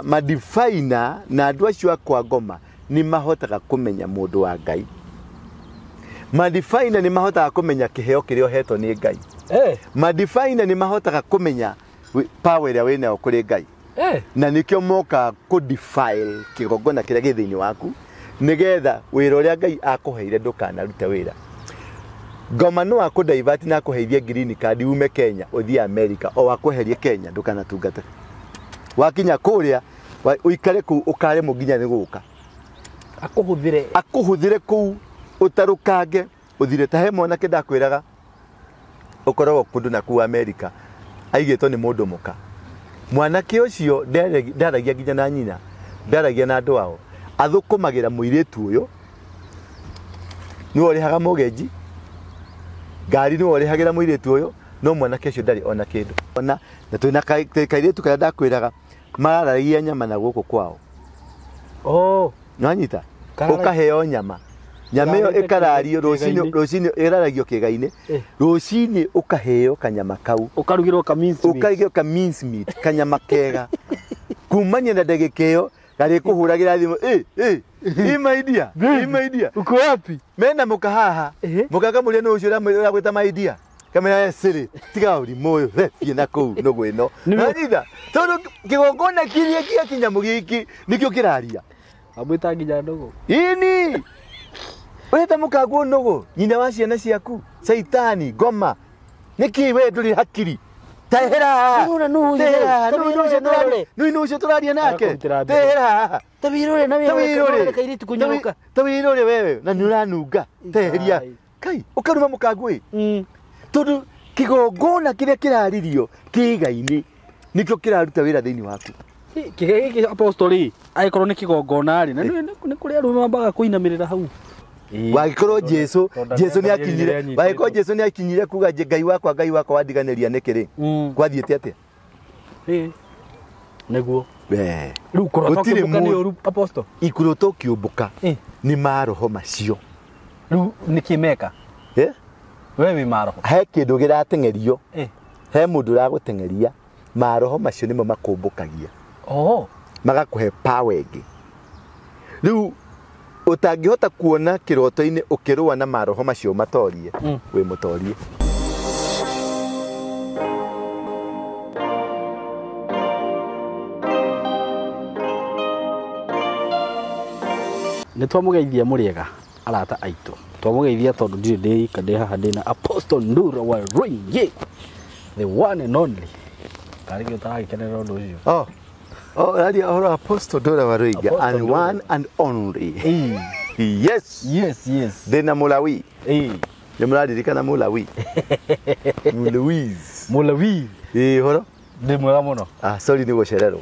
Madifaina na andũ acio a kwa ngoma nĩ mahotaga kũmenya mũndũ wa Ngai. Madifaina nĩ mahotaga kũmenya kĩheo kĩrĩa ũhetwo nĩ Ngai. Madifaina nĩ mahotaga kũmenya power ĩrĩa wĩnayo kũrĩ Ngai. Na nĩkĩo mokaga kũ defile kĩgongona kĩrĩa gĩ thĩinĩ waku nĩgetha wĩra ũrĩa Ngai akũheire ndũkanarute wĩra. Ngoma no akũ divert na akũheithie green card ume Kenya ũthiĩ America o akweherie Kenya ndũkanatungate. Wakinya kũrĩa ũikare kũu ũkaremwo nginya nĩ gũka. Akũhũthĩre. Akũhũthĩre kũu ũtarũkange ũthire. Ta he mwanake ndakwĩraga ũkoragwo kũndũ na kũu America aigĩtwo nĩ mũndũ mũka. Mwanake ũcio ndaragia nginya na nyina, ndaragia na andũ ao. Athũkũmagĩra mũirĩtu ũyũ, nĩwe ũrĩhaga mortgage, ngari nĩwe ũrĩhagĩra mũirĩtu ũyũ, no mwanake ũcio ndarĩ ona kĩndũ. Ona na twĩna kairĩtu karĩa ndakwĩraga mararagia nyama na gũkũ kwao. Nĩwanyita? Ũkaheo nyama. Nyama ĩyo ĩkarario rũcinĩ, rũcinĩ ĩraragio kĩga-inĩ. Rũcinĩ ũkaheo kanyama kau. Ũkarugĩrwo ka mince meat. Ũkarugĩrwo ka mince meat, kanyama kega. Kumania na ndagĩka ĩyo garĩkũhũragĩra thimũ, my dear, my dear. Uko wapi? Mena mũka haha. Mũka kamũria nũ ũcio ũragwĩta my dear. Kamera siri, tiga ũrimũ ũyũ, we thiĩ na kũu nũgũ ĩno. Nĩwanyita? Tondũ kĩgongona kĩrĩa gĩa kĩnyamũ gĩkĩ nĩkĩo kĩraria. Amwĩta nginya nũgũ. Ĩni. Ũreta mũkaguo nũgũ, nyina wa ciana ciaku, caitani, ngoma. Nĩkĩ we ndũrĩ hakiri? Tehera. Tehera. Nũ ũcio tũraria nake. Tehera. Ta wĩrore na wĩrore kairĩtu kũnyoroka. Ta wĩrore wewe na nĩ ũranunga. Teheria. Kai, ũkaruma mũkaguo ĩ. Tondũ kĩgongona kĩrĩa kĩraririo kĩga-inĩ nĩkĩo kĩraruta wĩra thĩinĩ waku. Kĩga gĩkĩ apostoli angĩkorwo nĩ kĩgongona rĩ, na nĩ kũrĩ arũme mambaga kũinamĩrĩra hau. Wagĩkorwo Jesu, Jesu nĩ akinyire, wagĩkorwo Jesu nĩ akinyire kuga Ngai wakwa, Ngai wakwa wandiganĩria nĩkĩ rĩ? Gwathiĩte atĩa? Nĩguo. Rĩu kũrota ũkĩũmbũka nĩ ũru apostle? Ikũrota ũkĩũmbũka nĩ maroho macio. Rĩu nĩkĩ meka? We wĩ maroho. He kĩndũ kĩrateng'erio. He mũndũ ũragũteng'eria, maroho macio nĩmo makũmbũkagia. Magakũhe power ĩngĩ. Rĩu ũtangĩhota kuona kĩroto-inĩ ũkĩrũa na maroho macio matorie, wĩ mũtorie. Nĩ twamũgeithia mũrĩega arata aitũ. Twamũgeithia tondũ ndirĩ ndĩ ndĩ haha ndĩ na Apostle Ndura wa Ruingĩ, the one and only. Tarĩ kĩ ũtaragĩkenerera ũndũ ũcio? Aria ũhoro Apostle Ndura wa Ruingĩ, and one and only. Yes. Yes, yes. Ndĩna Mũlawi. Nĩ mũraririkana Mũlawi? Mũlawis. Mũlawi. Ũhoro? Ndĩ mwega mũno. Sorry nĩ gũcererwo.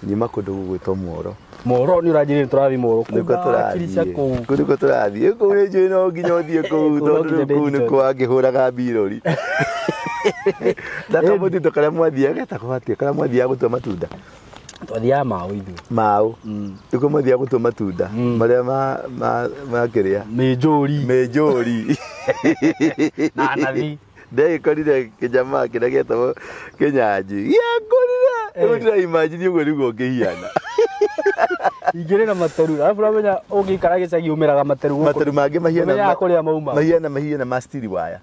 Nyuma kũndũ gũgwĩtwo Mworo. Mworo nĩ ũranjĩrire nĩ tũrathiĩ Mworo. Nĩkuo tũrathiĩ. Kũu nĩkuo tũrathiĩ. Kũu nĩ njũĩ no nginya ũthiĩ kũu tondũ kũu nĩkuo angĩhũraga mbirũri. Na kamũtitũ karĩa mwathiaga getagwo atĩa? Karĩa mwathiaga gũtua matunda? Twathiaga maũ ithuĩ. Maũ. Nĩkuo mwathiaga gũtua matunda. Marĩa ma kĩrĩa? Mĩnjũri. Mĩnjũri. Na nathi. Ndagĩkorire kĩnyamaa kĩrĩa gĩetagwo kĩnyanji. Gĩangũrire. Rĩu ndĩra imagine ũguo nĩguo ũngĩhiana. Ingĩrĩ na materu. Arabu ũramenya ũngĩikara gĩcagi ũmeraga materu gũkũ. Materu mangĩ mahiana Ũmenyaga kũrĩa mauma. Mahiana ma steel wire.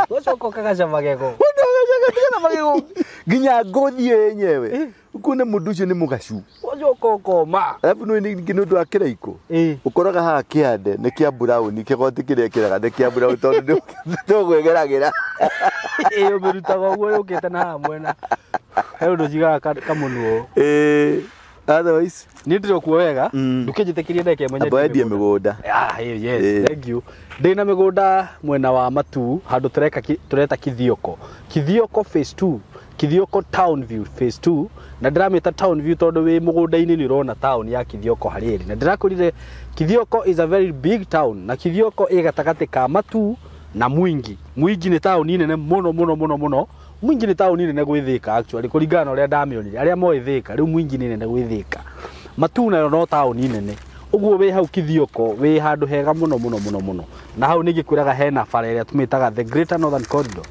Ũgacoka ũkagaca magego. Ũgacoka magego. Nginya ngothi ĩyo yenyewe. Ũkuona mũndũ ũcio nĩ mũgacu. Ũgacoka ũkoma. Arabu nĩ ningĩ nĩ ũndũ wa kĩraikũ. Ũkoraga haha kĩande nĩ kĩa brown, kĩgoti kĩrĩa kĩraga nĩ kĩa brown tondũ nĩ Ũmĩrutaga ũguo yũkĩte na haha mwena. He ũndũ njigaga kamũnuo. Otherwise niĩ ndĩrĩ okuo wega. Ndũkĩnjĩtĩkĩrie ndagĩka ĩmwe Amba wendie mĩgũnda. Yes, thank you. Ndĩna mĩgũnda mwena wa Matuu handũ tũreta Kithioko. Kithioko phase 2, Kithioko Town View phase 2, na ndĩramĩta Town View tondũ wĩ mũgũnda-inĩ nĩ ũrona town ya Kithioko harĩa ĩrĩ. Na ndĩrakwĩrire Kithioko is a very big town, na Kithioko ĩ gatagatĩ ka Matuu na Mwingi. Mwingi nĩ taũni nene mũno mũno mũno mũno. Mwingi nĩ taũni nene gwĩ Thĩka actually, kũringana na ũrĩa ndamĩonire. Arĩa moĩ Thĩka, rĩu Mwingi nĩ nene gwĩ Thĩka. Matuu nayo no taũni nene. Ũguo wĩ hau Kithioko wĩ handũ hega mũno mũno mũno mũno. Na hau nĩngĩkwĩraga hena bara ĩrĩa tũmĩtaga the Greater Northern Corridor.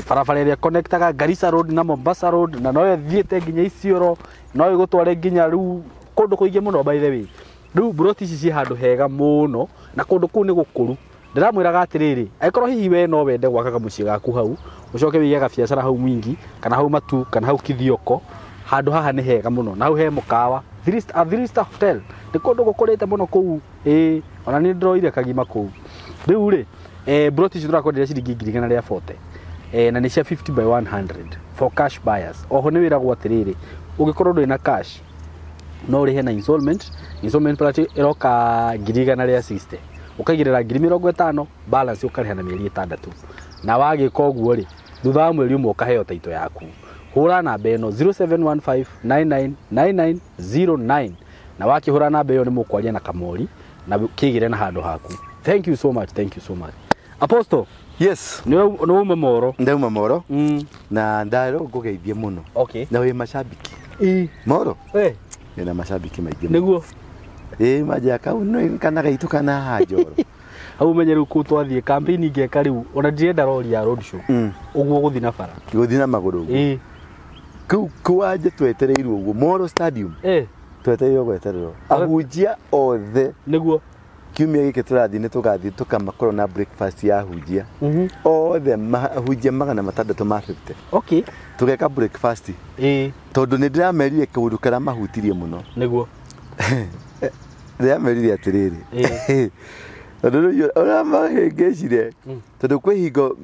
Barabara ĩrĩa connectaga Garissa Road na Mombasa Road, na no ĩthiĩte nginya Isiolo, no ĩgũtware nginya rĩu kũndũ kũingĩ mũno by the way. Rĩu mburoti ici ciĩ handũ hega mũno na kũndũ kũu nĩ gũkũru. Ndĩramwĩraga atĩrĩrĩ, angĩkorwo hihi we no wende gwaka kamũciĩ gaku hau, ũcoke wĩige gabiacara hau Mwingi kana hau Matu kana hau Kithioko, handũ haha nĩ hega mũno. Na hau he mũkawa, three star hotel. Nĩ kũndũ gũkũrĩte mũno kũu. Ona nĩ ndĩroire kagima kũu. Rĩu rĩ, mburoti ici tũrakwenderia ciringi 140,000. Na nĩ cia 50 by 100 for cash buyers. Oho nĩ wĩragwo atĩrĩrĩ, ũngĩkorwo ndũrĩ na cash no ũrĩhe na installment. Installment plan ĩroka 160,000, ũkaigĩrĩra 50,000, balance ũkarĩha na mĩeri 6. Na wagĩka ũguo rĩ, thutha wa mweri ũmwe ũkaheo taito yaku. Hũra namba ĩno 0715999909, na wakĩhũra namba ĩyo nĩ mũkwaria na Kamori na kĩgĩre na handũ haku. Thank you so much, thank you so much. Apostle. Yes. Nĩ wauma Moro. Ndauma Moro. Na ndarwo ngũgeithie mũno. Okay. Na wĩ macambiki. Moro. Wĩna macambiki maingĩ. Nĩguo. Maja kau nĩ kana gaitũ kana haha Njoro. Hau ũmenye rĩu kũu twathiĩ campaign ingĩka rĩu ona ndirenda rori ya road show. Ũguo gũthiĩ na bara. Gũthiĩ na magũrũ ũguo. Kũu kwanja twetereirwo ũguo Moro Stadium. Twetereirwo gwetererwo. Ahunjia othe. Nĩguo. Kiumia gĩkĩ tũrathiĩ nĩ tũgathiĩ tũkamakorwo na breakfast ya ahunjia. Othe ahunjia 650. Okay. Tũgeka breakfast. Tondũ nĩ ndĩramerire kaũndũ karĩa mahutirie mũno. Nĩguo. Ndĩramerire atĩrĩrĩ. Tondũ rĩu ũrĩa mahĩngĩcire, tondũ kwĩ hingo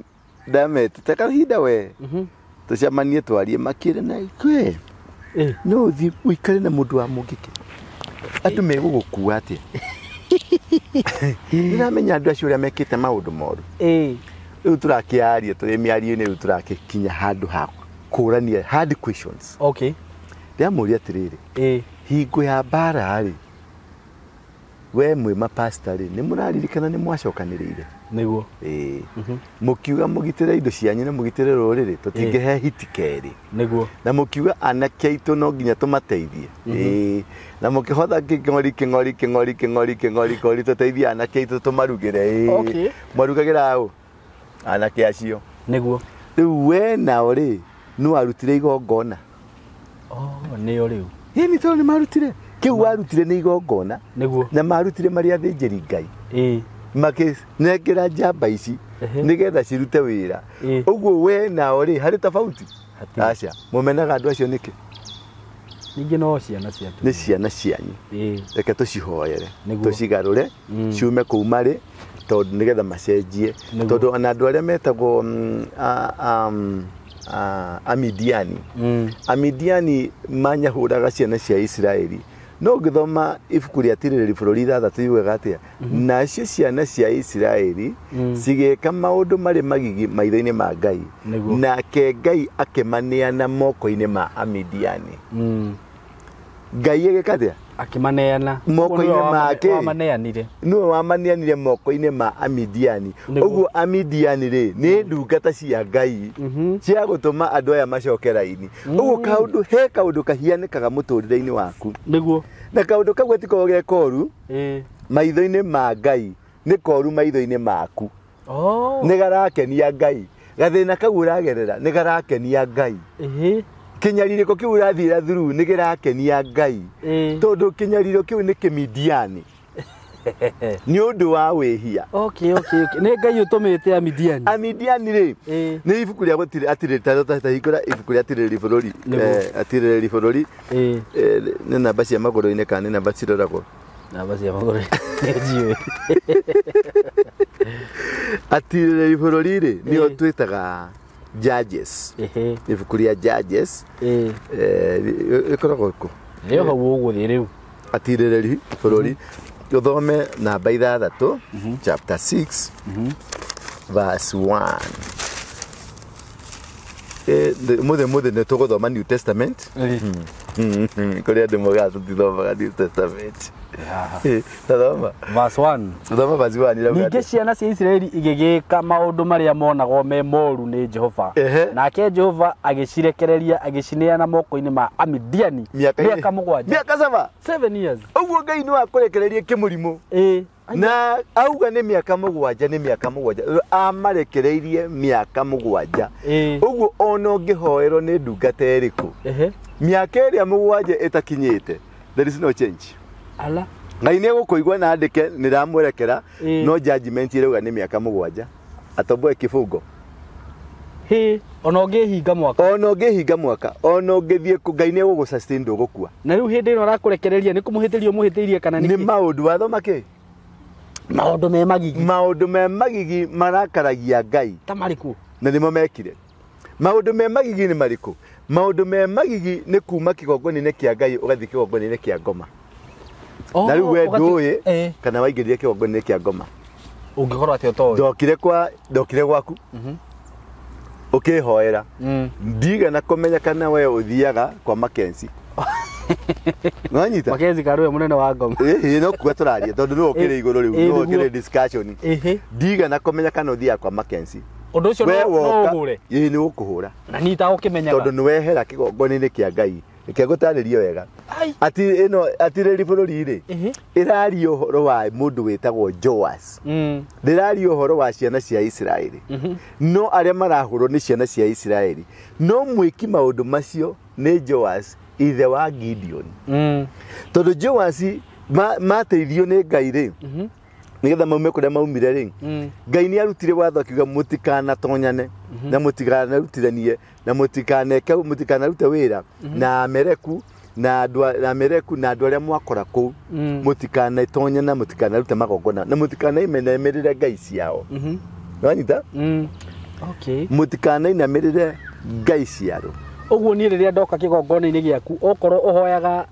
ndametĩte kahinda we. Tũcemanie twarie makĩre na kwĩ. No ũthiĩ ũikare na mũndũ wa mũngĩkĩ. Andũ megũgũkua atĩa? Ndĩramenya andũ acio ũrĩa mekĩte maũndũ moru. Rĩu tũrakĩaria tũrĩ mĩario-inĩ, rĩu tũrakĩkinya handũ ha kũrania hard questions. Okay. Ndĩramũria atĩrĩrĩ. Hingo ya mbara rĩ, we mwĩ mapasta rĩ, nĩ mũraririkana nĩ mwacokanĩrĩire? Nĩguo. Mũkiuga mũgitĩre indo cianyu na mũgitĩre rũrĩrĩ, tũtingĩhe hiti kerĩ. Nĩguo. Na mũkiuga anake aitũ no nginya tũmateithie. Na mũkĩhotha kĩng'ori kĩng'ori kĩng'ori kĩng'ori kĩng'ori kĩng'ori tũteithie anake aitũ tũmarugĩre. Okay. Mwarugagĩra ũ? Anake acio. Nĩguo. Rĩu we nao rĩ, nĩ warutire igongona. Oh, nĩo rĩu. Nĩ tondũ nĩ marutire. Kĩu warutire nĩ igongona. Nĩguo. Na marutire marĩ athĩnjĩri Ngai. Makĩnengera njamba ici nĩgetha cirute wĩra. Ũguo we nao rĩ, harĩ tofauti? Aca, mũmenaga andũ acio nĩkĩ? Ningĩ no ciana ciatu. Nĩ ciana cianyu. Reke tũcihoere, tũcigarũre, ciume kũu marĩ, tondũ nĩgetha macenjie. Tondũ ona andũ arĩa metagwo Amidiani. Amidiani manyahũraga ciana cia Isiraeli. No ũngĩthoma ibuku rĩa Tirĩrĩri bũrũri 6 yugaga atĩa? Nacio ciana cia Isiraeli cigĩka maũndũ marĩ magigi maitho-inĩ ma Ngai. Nake Ngai akĩmaneana moko-inĩ ma Amidiani. Ngai agĩka atĩa? Akĩmaneana moko-inĩ make. Wamaneanire. Nĩwe wamaneanire moko-inĩ ma Amidiani. Ũguo Amidiani rĩ, nĩ ndungata cia Ngai cia gũtũma andũ aya macoke raini. Ũguo kaũndũ he kaũndũ kahianĩkaga mũtũrĩre-inĩ waku. Nĩguo. Na kaũndũ kau gatikoragwo ge koru maitho-inĩ ma Ngai, nĩ koru maitho-inĩ maku. Nĩ garakenia Ngai. Gathĩna kau ũragerera nĩ garakenia Ngai. Kĩnyarirĩko kĩu ũrathiĩra through nĩ kĩrakenia Ngai. Tondũ kĩnyariro kĩu nĩ kĩmidiani. Nĩ ũndũ wa wĩhia. Okay, okay, okay. Nĩ Ngai ũtũmĩte Amidiani. Amidiani rĩ, nĩ ibuku rĩa gũtirĩ atĩrĩ ta hingũra ibuku rĩa Atirĩrĩri bũrũri. Atirĩrĩri bũrũri. Nĩ namba cia magũrũ-inĩ kana nĩ namba ciroragwo? Namba cia magũrũ-inĩ nĩ njũĩ. Atirĩrĩri bũrũri rĩ, nĩyo twĩtaga Judges. Ibuku rĩa Judges. Ĩkoragwo kũ? Nĩyo hau ũgũthiĩ rĩu. Atirĩrĩri bũrũri. Ũthome namba 6, chapter 6, verse 1. Muthe nĩ tũgũthoma New Testament. Kũrĩa andũ moigaga tũtithomaga New Testament. Thoma. Verse 1. Thoma verse 1 irauga. Ningĩ ciana cia Isiraeli igĩgĩka maũndũ marĩa monagwo me moru nĩ Jehova. Nake Jehova agĩcirekereria agĩcineana moko-inĩ ma Amidiani mĩaka mũgwanja. Mĩaka 7. 7 years. Ũguo Ngai nĩ wakũrekereria kĩmũrimũ. Na auga nĩ mĩaka mũgwanja, nĩ mĩaka mũgwanja. Amarekereirie mĩaka mũgwanja. Ũguo ona ũngĩhoerwo nĩ ndungata ĩrĩkũ, mĩaka ĩrĩa mũgwanja ĩtakinyĩte, there is no change. Ala. Ngai nĩ egũkũigua na andĩke nĩ ndamwerekera, no judgment ĩrauga nĩ mĩaka mũgwanja. Atomboe kĩbungo. Ona ũngĩhinga mwaka. Ona ũngĩhinga mwaka, ona ũngĩthiĩ kũ, Ngai nĩ egũgũ sustain ndũgũkua. Na rĩu hĩndĩ ĩno arakũrekereria nĩ kũmũhĩtĩria ũmũhĩtĩirie kana nĩ maũndũ wathoma kĩ? Maũndũ me magigi. Maũndũ me magigi marakaragia Ngai. Ta marĩkũ? Na nĩmo mekire. Maũndũ me magigi nĩ marĩkũ? Maũndũ me magigi nĩ kuma kĩgongona-inĩ kĩa Ngai ũgathiĩ kĩgongona-inĩ kĩa ngoma. Na rĩu we ndũĩ kana waingĩrire kĩgongona-inĩ kĩa ngoma. Ũngĩkorwo atĩ ũtoĩ. Ndokire gwaku. Ũkĩhoera. Ndigana kũmenya kana we ũthiaga kwa Mackenzie. Nwanyita? Mackenzie karũe mũnene wa ngoma. No kuga tũraria tondũ nĩwe ũkĩrĩ igũrũ rĩu, nĩwe ũkĩrĩ discussion. Ndigana kũmenya kana ũthiaga kwa Mackenzie. Ũndũ ũcio no ũhũre. Ĩĩ nĩ ũkũhũra. Na niĩ itagũkĩmenyaga. Tondũ nĩ wehera kĩgongona-inĩ kĩa Ngai. Reke ngũtarĩrie wega. Ati ĩno atirĩri bũrũri rĩ, ĩraria ũhoro wa mũndũ wĩtagwo Joas. Ndĩraria ũhoro wa ciana cia Isiraeli. No arĩa marahũrwo nĩ ciana cia Isiraeli. No mwĩki maũndũ macio nĩ Joas, ithe wa Gideon. Tondũ Joas mateithio nĩ Ngai rĩ, nĩgetha maume kũrĩa maumire rĩ, Ngai nĩ arutire watho akiuga mũtikanatonyane na mũtikanarutithanie na mũtikaneke mũtikanarute wĩra na Amereku na andũ na Amereku na andũ arĩa mwakora kũu, mũtikanatonyane na mũtikanarute magongona na mũtikanaimenamĩrĩre ngai ciao. Nĩwanyita? Okay. Mũtikanainamĩrĩre ngai ciao. Ũguo niĩ rĩrĩa ndoka kĩgongona-inĩ gĩaku, okorwo ũhoyaga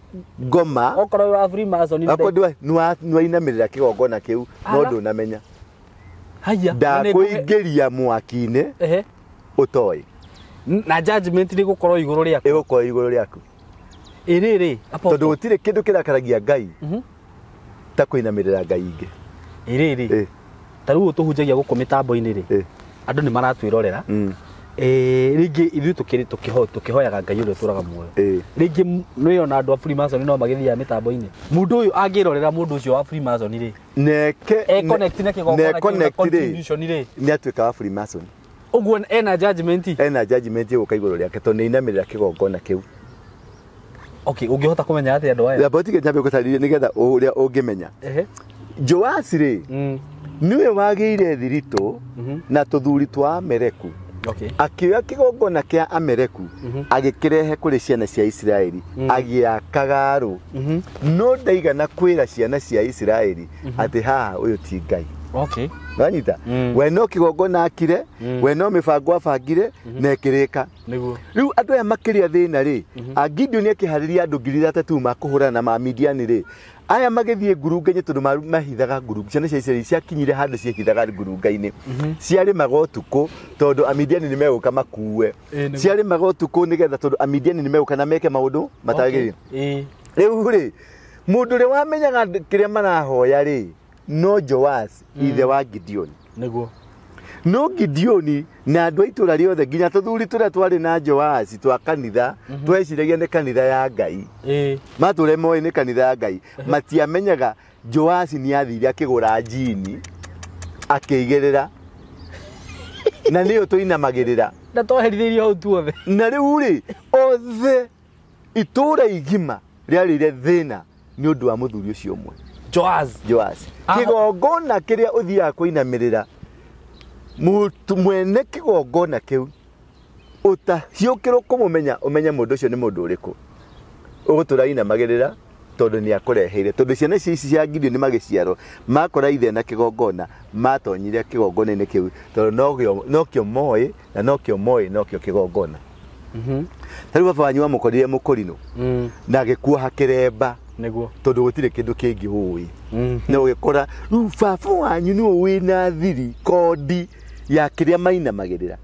ngoma, okorwo wa Freemason, okorwo nĩwainamĩrĩra kĩgongona kĩu, no ndũnamenya. Haya, ndakũingĩria mwaki-inĩ ũtoĩ. Na judgment nĩ gũkorwo igũrũ rĩaku. Ĩgũkorwo igũrũ rĩaku. Ĩrĩrĩ, tondũ gũtirĩ kĩndũ kĩrakaragia Ngai ta kũinamĩrĩra ngai ingĩ. Ĩrĩrĩ, ta rĩu tũhunjagia gũkũ mĩtambo-inĩ rĩ, andũ nĩ maratwĩrorera. Rĩngĩ ithuĩ tũkĩhoyaga Ngai ũrĩa ũtũraga muoyo. Rĩngĩ nĩ ona andũ a Freemason no magĩthiaga mĩtambo-inĩ. Mũndũ ũyũ angĩrorera mũndũ ũcio wa Freemason rĩ, neke e connect na kĩgongona kĩu na contribution rĩ, nĩ atuĩka wa Freemason. Ũguo ena judgment. Ena judgment ĩgũka igũrũ rĩake tondũ nĩ inamĩrĩra kĩgongona kĩu. Okay, ũngĩhota kũmenya atĩa andũ aya? Yamba tige nyambe gũtarĩria nĩgetha ũrĩa ũngĩmenya. Joas rĩ, nĩwe wagĩire thiritũ na tũthuri twa Amereku. Akĩoya kĩgongona kĩa Amereku agĩkĩrehe kũrĩ ciana cia Isiraeli, agĩaka garũ. No ndaigana kwĩra ciana cia Isiraeli atĩ haha ũyũ ti Ngai. Okay. Wanyita? We no kĩgongona akire, we no mĩbango abangire na ĩkĩrĩka. Nĩguo. Rĩu andũ aya makĩrĩa thĩna rĩ, Gideon akĩharĩria andũ 3,000 ma kũhũrana na Mamidiani rĩ, aya magĩthiĩ ngurunga-inĩ tondũ mahithaga ngurunga. Ciana cia Isiraeli ciakinyire handũ ciehithaga ngurunga-inĩ. Ciarĩmaga ũtukũ tondũ Amidiani nĩ megũka makue. Ciarĩmaga ũtukũ nĩgetha tondũ Amidiani nĩ megũka na meke maũndũ matagĩrĩire. Rĩu rĩ, mũndũ ũrĩa wamenyaga kĩrĩa marahoya rĩ, no Joas, ithe wa Gideon. Nĩguo. No Gideoni na andũ a itũũra rĩothe nginya tũthuri tũrĩa twarĩ na Joasi twa kanitha, tweciragia nĩ kanitha ya Ngai. Matũre moĩ nĩ kanitha ya Ngai. Matiamenyaga Joasi nĩ athire akĩgũra njini akĩigĩrĩra. Na nĩyo tũinamagĩrĩra. Na twaherithĩirio hau tuothe. Na rĩu rĩ, othe itũũra igima rĩarĩire thĩna nĩ ũndũ wa mũthuri ũcio ũmwe. Joas. Joas. Kĩgongona kĩrĩa ũthiaga kũinamĩrĩra, mwene kĩgongona kĩu ũtahiũkĩrwo kũmũmenya, ũmenye mũndũ ũcio nĩ mũndũ ũrĩkũ. Ũgũtũra inamagĩrĩra tondũ nĩ akũreheire. Tondũ ciana ici cia Gideon nĩ magĩciarwo, makora ithe na kĩgongona, matonyire kĩgongona-inĩ kĩu tondũ nokĩo moĩ na nokĩo moĩ nokĩo kĩgongona. Ta rĩu baba wanyu wamũkorire mũkũrinũ na agĩkuoha kĩremba. Nĩguo. Tondũ gũtirĩ kĩndũ kĩngĩ ũĩ. Na ũgĩkora rĩu baba wanyu nĩwe wĩna thiri kondi ya kĩrĩa mainamagĩrĩra.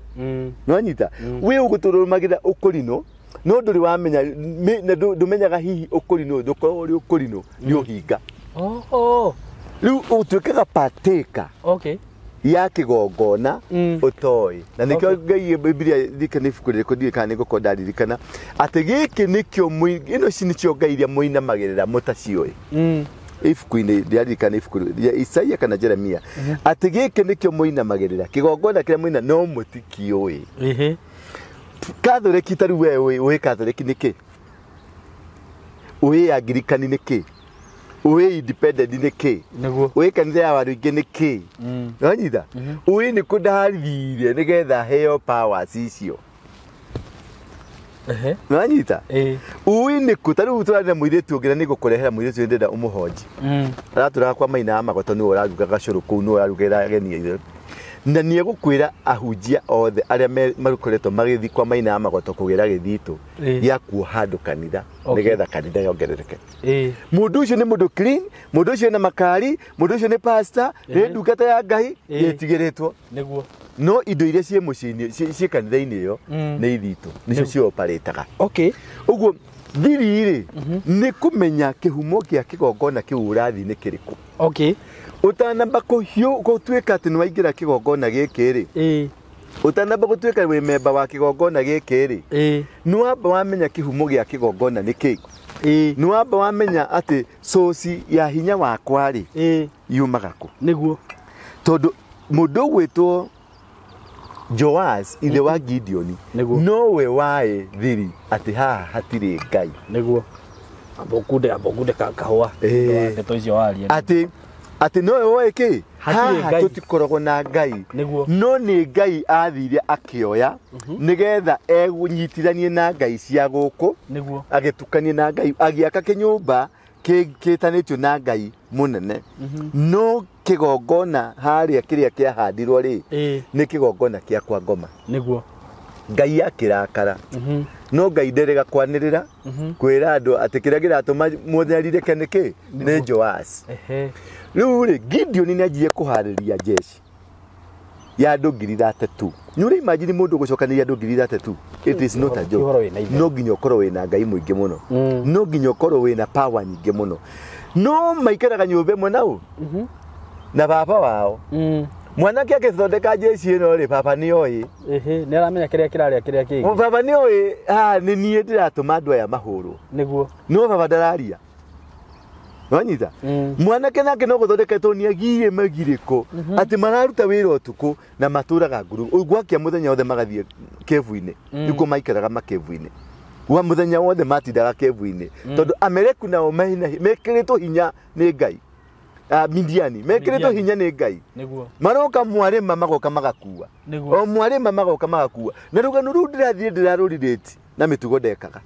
Nĩwanyita? Wĩ ũgũtũrũmagĩrĩra ũkũrinũ no ndũrĩ wamenya na ndũmenyaga hihi ũkũrinũ ndũkoragwo ũrĩ ũkũrinũ nĩ ũhinga. Rĩu ũtuĩkaga partaker ya kĩgongona ũtoĩ. Na nĩkĩo Ngai Biblia ndirikana ibuku rĩrĩkũ ndiũĩ kana nĩngũkorwo ndaririkana atĩ gĩkĩ nĩkĩo ĩno ici nĩcio ngai iria mũinamagĩrĩra mũtaciũĩ. Ibuku-inĩ ndiaririkana ibuku rĩa Isaia kana Jeremia atĩ gĩkĩ nĩkĩo mũinamagĩrĩra kĩgongona kĩrĩa mũina no mũtikĩũĩ. Katholeki ta rĩu we ũĩ Katholeki nĩkĩ? Ũĩ Angirikani nĩkĩ? Ũĩ Independent nĩkĩ? Ũĩ kanitha ya Waruingi nĩkĩ? Nĩwanyita? Ũĩ nĩkũ ndathire nĩgetha heo powers icio? Nĩwanyita? Ũĩ nĩkũ ta rĩu tũrarĩ na mũirĩtu ũngĩ na nĩngũkũrehera mũirĩtu ũyũ ndĩrenda ũmũhonji. Aratũraga kwa Maina wa Magoto nĩwe ũraruga gacũrũ kũu nĩwe ũrarugĩra ageni aitũ. Na nĩegũkwĩra ahunjia othe arĩa makoretwo magĩthiĩ kwa Maina wa Magoto kũgĩra gĩthitũ gĩa kuoha andũ kanitha nĩgetha kanitha yongerereke. Mũndũ ũcio nĩ mũndũ clean, mũndũ ũcio ena makari, mũndũ ũcio nĩ pastor, nĩ ndungata ya Ngai ĩtigĩrĩtwo. Nĩguo. No indo iria ciĩ mũciĩ-inĩ, ciĩ kanitha-inĩ ĩyo nĩ ithitũ, nĩcio cioparĩtaga. Ũguo thiri rĩ nĩ kũmenya kĩhumo kĩa kĩgongona kĩu ũrathiĩ nĩ kĩrĩkũ. Ũtanamba gũtuĩka atĩ nĩwaingĩra kĩgongona gĩkĩ rĩ, ũtanamba gũtuĩka wĩ memba wa kĩgongona gĩkĩ rĩ, nĩwamba wamenya kĩhumo gĩa kĩgongona nĩ kĩ. Nĩwamba wamenya atĩ source ya hinya wakwa rĩ yumaga kũ. Nĩguo. Tondũ mũndũ ũgwĩtwo Joas ithe wa Gideoni nowe waĩ thiri atĩ haha hatirĩ Ngai. Nĩguo. Ambokunde kahũa. Ndeto icio waria. Atĩ nowe woĩ kĩ? Haha tũtikoragwo na Ngai. No nĩ Ngai athire akĩoya nĩgetha egũnyitithanie na Ngai cia gũkũ. Agĩtukanie na Ngai agĩaka kĩnyũmba kĩtanĩtio na Ngai mũnene. No kĩgongona harĩa kĩrĩa kĩahandirwo rĩ nĩ kĩgongona kĩa kwa ngoma. Nĩguo. Ngai akĩrakara. No Ngai nderega kwanĩrĩra kwĩra andũ atĩ kĩrĩa kĩratũma mũtharirĩke nĩkĩ? Nĩ Joas. Rĩu rĩ Gideon nĩanjirie kũharĩria jeshi ya andũ 3,000. Nĩ ũrĩ imagine mũndũ gũcokanĩria andũ 3,000? It is not a joke. No nginya ũkorwo wĩna Ngai mũingĩ mũno. No nginya ũkorwo wĩna power nyingĩ mũno. No maikaraga nyũmba ĩmwe nau na baba wao. Mwanake agĩthondeka jeshi ĩno rĩ baba nĩoĩ. Nĩ aramenya kĩrĩa kĩrarĩa kĩrĩa kĩngĩ. Baba nĩoĩ haha nĩ niĩ ndĩratũma andũ aya mahũrwo. Nĩguo. No baba ndararia. Wanyita? Mwanake nake no gũthondeketwo nĩ agire magirĩko atĩ mararuta wĩra ũtukũ na matũraga nguru. Gwakia mũthenya wothe magathiĩ kevu-inĩ. Nĩkuo maikaraga makevu-inĩ. Gwa mũthenya wothe matindaga kevu-inĩ. Tondũ Ameleku nao mekĩrĩtwo hinya nĩ Ngai. Midiani mekĩrĩtwo hinya nĩ Ngai. Nĩguo. Maroka mwarĩma magoka magakua. O mwarĩma magoka magakua. Na rũgano rũu ndĩrathiĩ ndĩrarũrirĩti na mĩtugo ndekaga.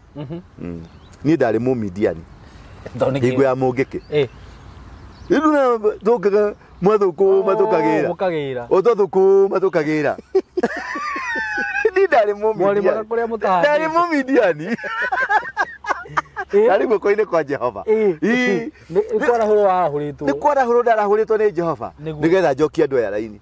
Niĩ ndarĩ Mũmidiani. Hingo ya mũngĩkĩ. Rĩu na tũkaga mwathũkũma tũkagĩra. O twathũkũma tũkagĩra. Niĩ ndarĩ Mũmidiani. Ndarĩ Mũmidiani. Ndarĩ guoko-inĩ kwa Jehova. Nĩ kwarahũrwo warahũrĩtwo. Nĩ kwarahũrwo ndarahũrĩtwo nĩ Jehova nĩgetha njokie andũ aya raini.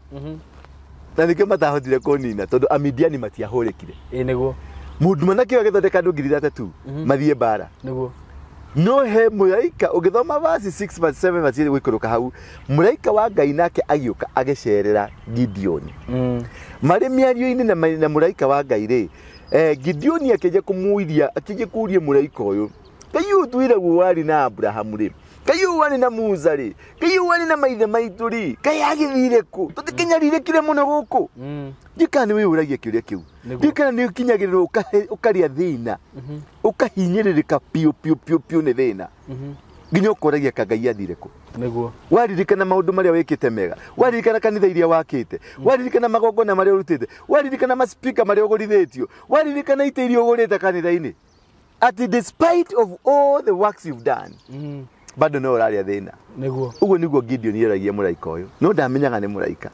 Na nĩkĩo matahotire kũnina tondũ Amidiani matiahũrĩkire. Nĩguo. Mũndũ mwanake ũyũ agĩthondeka andũ 3,000 mathiĩ mbara. Nĩguo. No he mũraika ũgĩthoma verse 6 verse 7 verse 8 gũikũrũka hau mũraika wa Ngai nake agĩũka agĩcerera Gideoni. Marĩ mĩario-inĩ na mũraika wa Ngai rĩ Gideoni akĩnja kũmũiria akĩnja kũria mũraika ũyũ Ngai ũyũ twĩragwo warĩ na Abrahamu rĩ Ngai ũyũ warĩ na Musa rĩ Ngai ũyũ warĩ na maithe maitũ rĩ Ngai agĩthire kũ tũtikĩnyarirĩkire mũno gũkũ. Ndikana nĩ wĩyũragia kĩũria kĩu. Ndikana nĩ ũkinyagĩrĩrwo ũkarĩa thĩna ũkahinyĩrĩrĩka piũ piũ piũ piũ nĩ thĩna nginya ũkoragia ka Ngai athire kũ. Nĩguo. Waririkana maũndũ marĩa wĩkĩte mega, waririkana kanitha iria wakĩte, waririkana magongona marĩa ũrutĩte, waririkana maspika marĩa ũgũrithĩtio, waririkana itĩ iria ũgũrĩte kanitha-inĩ, atĩ despite of all the works you've done bado no ũrarĩa thĩna. Nĩguo. Ũguo nĩguo Gideon eragia mũraika ũyũ no ndamenyaga nĩ mũraika.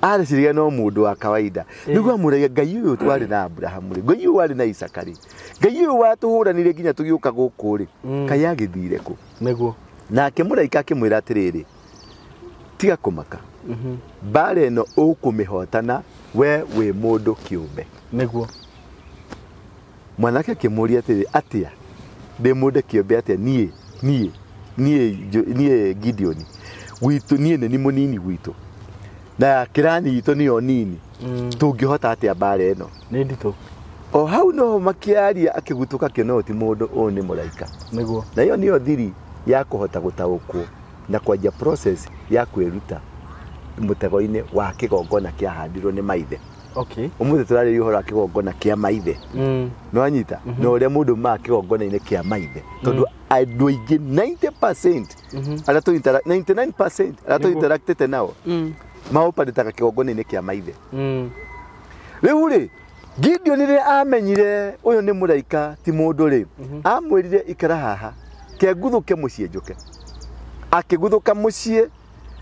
Areciria no mũndũ wa kawaida. Nĩguo amũragia Ngai ũyũ twarĩ na Abrahamu rĩ, Ngai ũyũ warĩ na Isaka rĩ, Ngai ũyũ watũhũranire nginya tũgĩũka gũkũ rĩ, Ngai agĩthire kũ? Nĩguo. Nake mũraika akĩmwĩra atĩrĩrĩ, tiga kũmaka, mbara ĩno ũkũmĩhotana We wĩ mũndũ kĩũmbe. Nĩguo. Mwanake akĩmũria atĩrĩ, atĩa ndĩ mũndũ kĩũmbe atĩa niĩ niĩ niĩ niĩ Gideon gwitũ niĩ nĩ mũnini gwitũ na kĩrani itũ nĩyo nini, tũngĩhota atĩa mbara ĩno? Nĩ nditũ. O hau no makĩaria akĩgutũka kĩona ti mũndũ ũyũ nĩ mũraika. Nĩguo. Na ĩyo nĩyo thiri ya kũhota gũtaũkwo na kwanjia process ya kwĩruta mũtego-inĩ wa kĩgongona kĩahandirwo nĩ maithe. Okay. Ũmũthĩ tũrarĩria ũhoro wa kĩgongona kĩa maithe. Nĩwanyita? Na ũrĩa mũndũ umaga kĩgongona-inĩ kĩa maithe, tondũ andũ aingĩ 90% arĩa tũ 99% arĩa tũ interactĩte nao maoparĩtaga kĩgongona-inĩ kĩa maithe. Rĩu rĩ, Gideon rĩrĩa amenyire ũyũ nĩ mũraika ti mũndũ rĩ, amwĩrire ikara haha kenguthũke mũciĩ njũke. Akĩguthũka mũciĩ,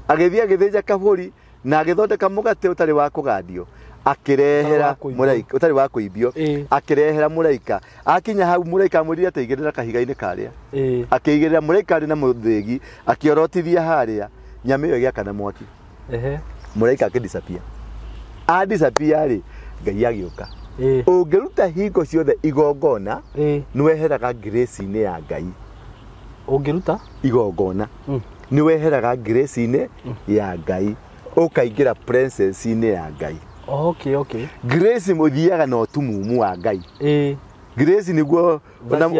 agĩthiĩ agĩthĩnja kabũri na agĩthondeka mũgate ũtarĩ wa kũgandio, akĩrehera mũraika ũtarĩ wa kũimbio, akĩrehera mũraika. Akinya hau mũraika amwĩrire atĩ igĩrĩra kahiga-inĩ karĩa, akĩigĩrĩra mũraika arĩ na mũthĩgi, akĩorotithia harĩa, nyama ĩyo ĩgĩakana mwaki. Mũraika akĩdisappear. Adisappear rĩ, Ngai agĩũka. Ũngĩruta hingo ciothe igongona, nĩweheraga grace-inĩ ya Ngai. Ũngĩruta igongona, nĩweheraga grace-inĩ ya Ngai, ũkaingĩra presence-inĩ ya Ngai. Okay, okay. Grace mũthiaga na ũtumumu wa Ngai. Grace nĩguo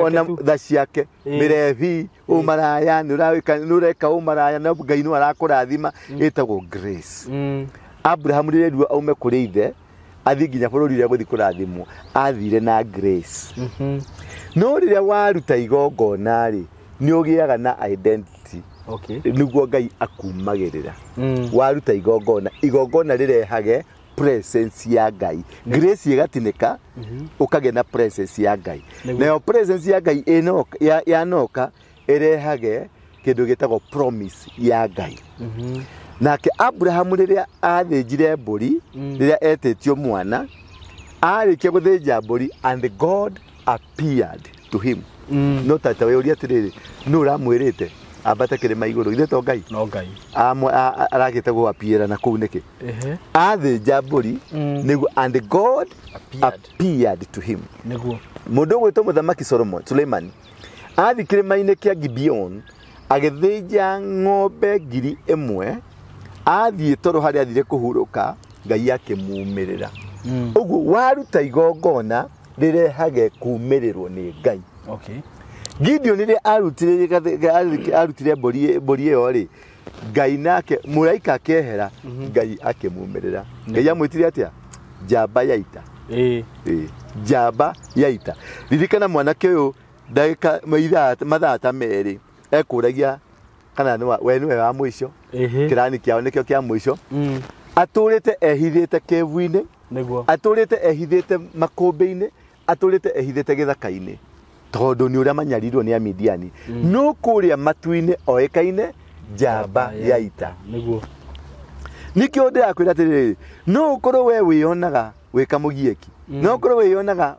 ona tha ciake, mĩrebi, ũmaraya, nĩũreka ũmaraya na Ngai no arakũrathima, ĩtagwo grace. Abraham rĩrĩa erwo aume kũrĩ ithe athiĩ nginya bũrũri ũrĩa gũthiĩ kũrathimwo, athire na grace. No rĩrĩa waruta igongona rĩ, nĩ ũgĩaga na identity. Okay. Nĩguo Ngai akumagĩrĩra. Waruta igongona, igongona rĩrehage presence ya Ngai. Grace ĩgatinĩka, ũkagĩa na presence ya Ngai. Nayo presence ya Ngai yanoka ĩrehage kĩndũ gĩtagwo promise ya Ngai. Nake Abraham rĩrĩa athĩnjire mbũri, rĩrĩa etĩtio mwana, arĩkia gũthĩnja mbũri, and God appeared to him. No tata we ũria atĩrĩrĩ, nũ ũramwĩrĩte ambate kĩrĩma igũrũ? Ithe to Ngai? No Ngai. Aragĩte gũapiĩra na kũu nĩkĩ? Athĩnja mbũri nĩguo, and God appeared to him. Nĩguo. Mũndũ ũgwĩtwo mũthamaki Suleiman athiĩ kĩrĩma-inĩ kĩa Gibeon agĩthĩnja ng'ombe 1000, athiĩ toro harĩa athire kũhurũka, Ngai akĩmumĩrĩra. Ũguo waruta igongona rĩrehage kumĩrĩrwo nĩ Ngai. Okay. Gideon rĩrĩa arutire mbũri ĩyo rĩ, Ngai nake mũraika akĩehera, Ngai akĩmumĩrĩra. Ngai amwĩtire atĩa? Njamba ya ita. Njamba ya ita. Ririkana mwanake ũyũ ndagĩka mathaa ta merĩ ekũragia kana we nĩwe wa mũico, kĩrani kĩao nĩkĩo kĩa mũico. Atũrĩte ehithĩte kevu-inĩ, atũrĩte ehithĩte makũmbĩ-inĩ, atũrĩte ehithĩte gĩthaka-inĩ, tondũ nĩ ũrĩa manyarirwo nĩ Amidiani. No kũrĩa matu-inĩ oĩkaine njamba ya ita. Nĩguo. Nĩkĩo ndĩrakwĩra atĩrĩrĩ, no ũkorwo we wĩyonaga wĩ kamũgieki, no ũkorwo wĩyonaga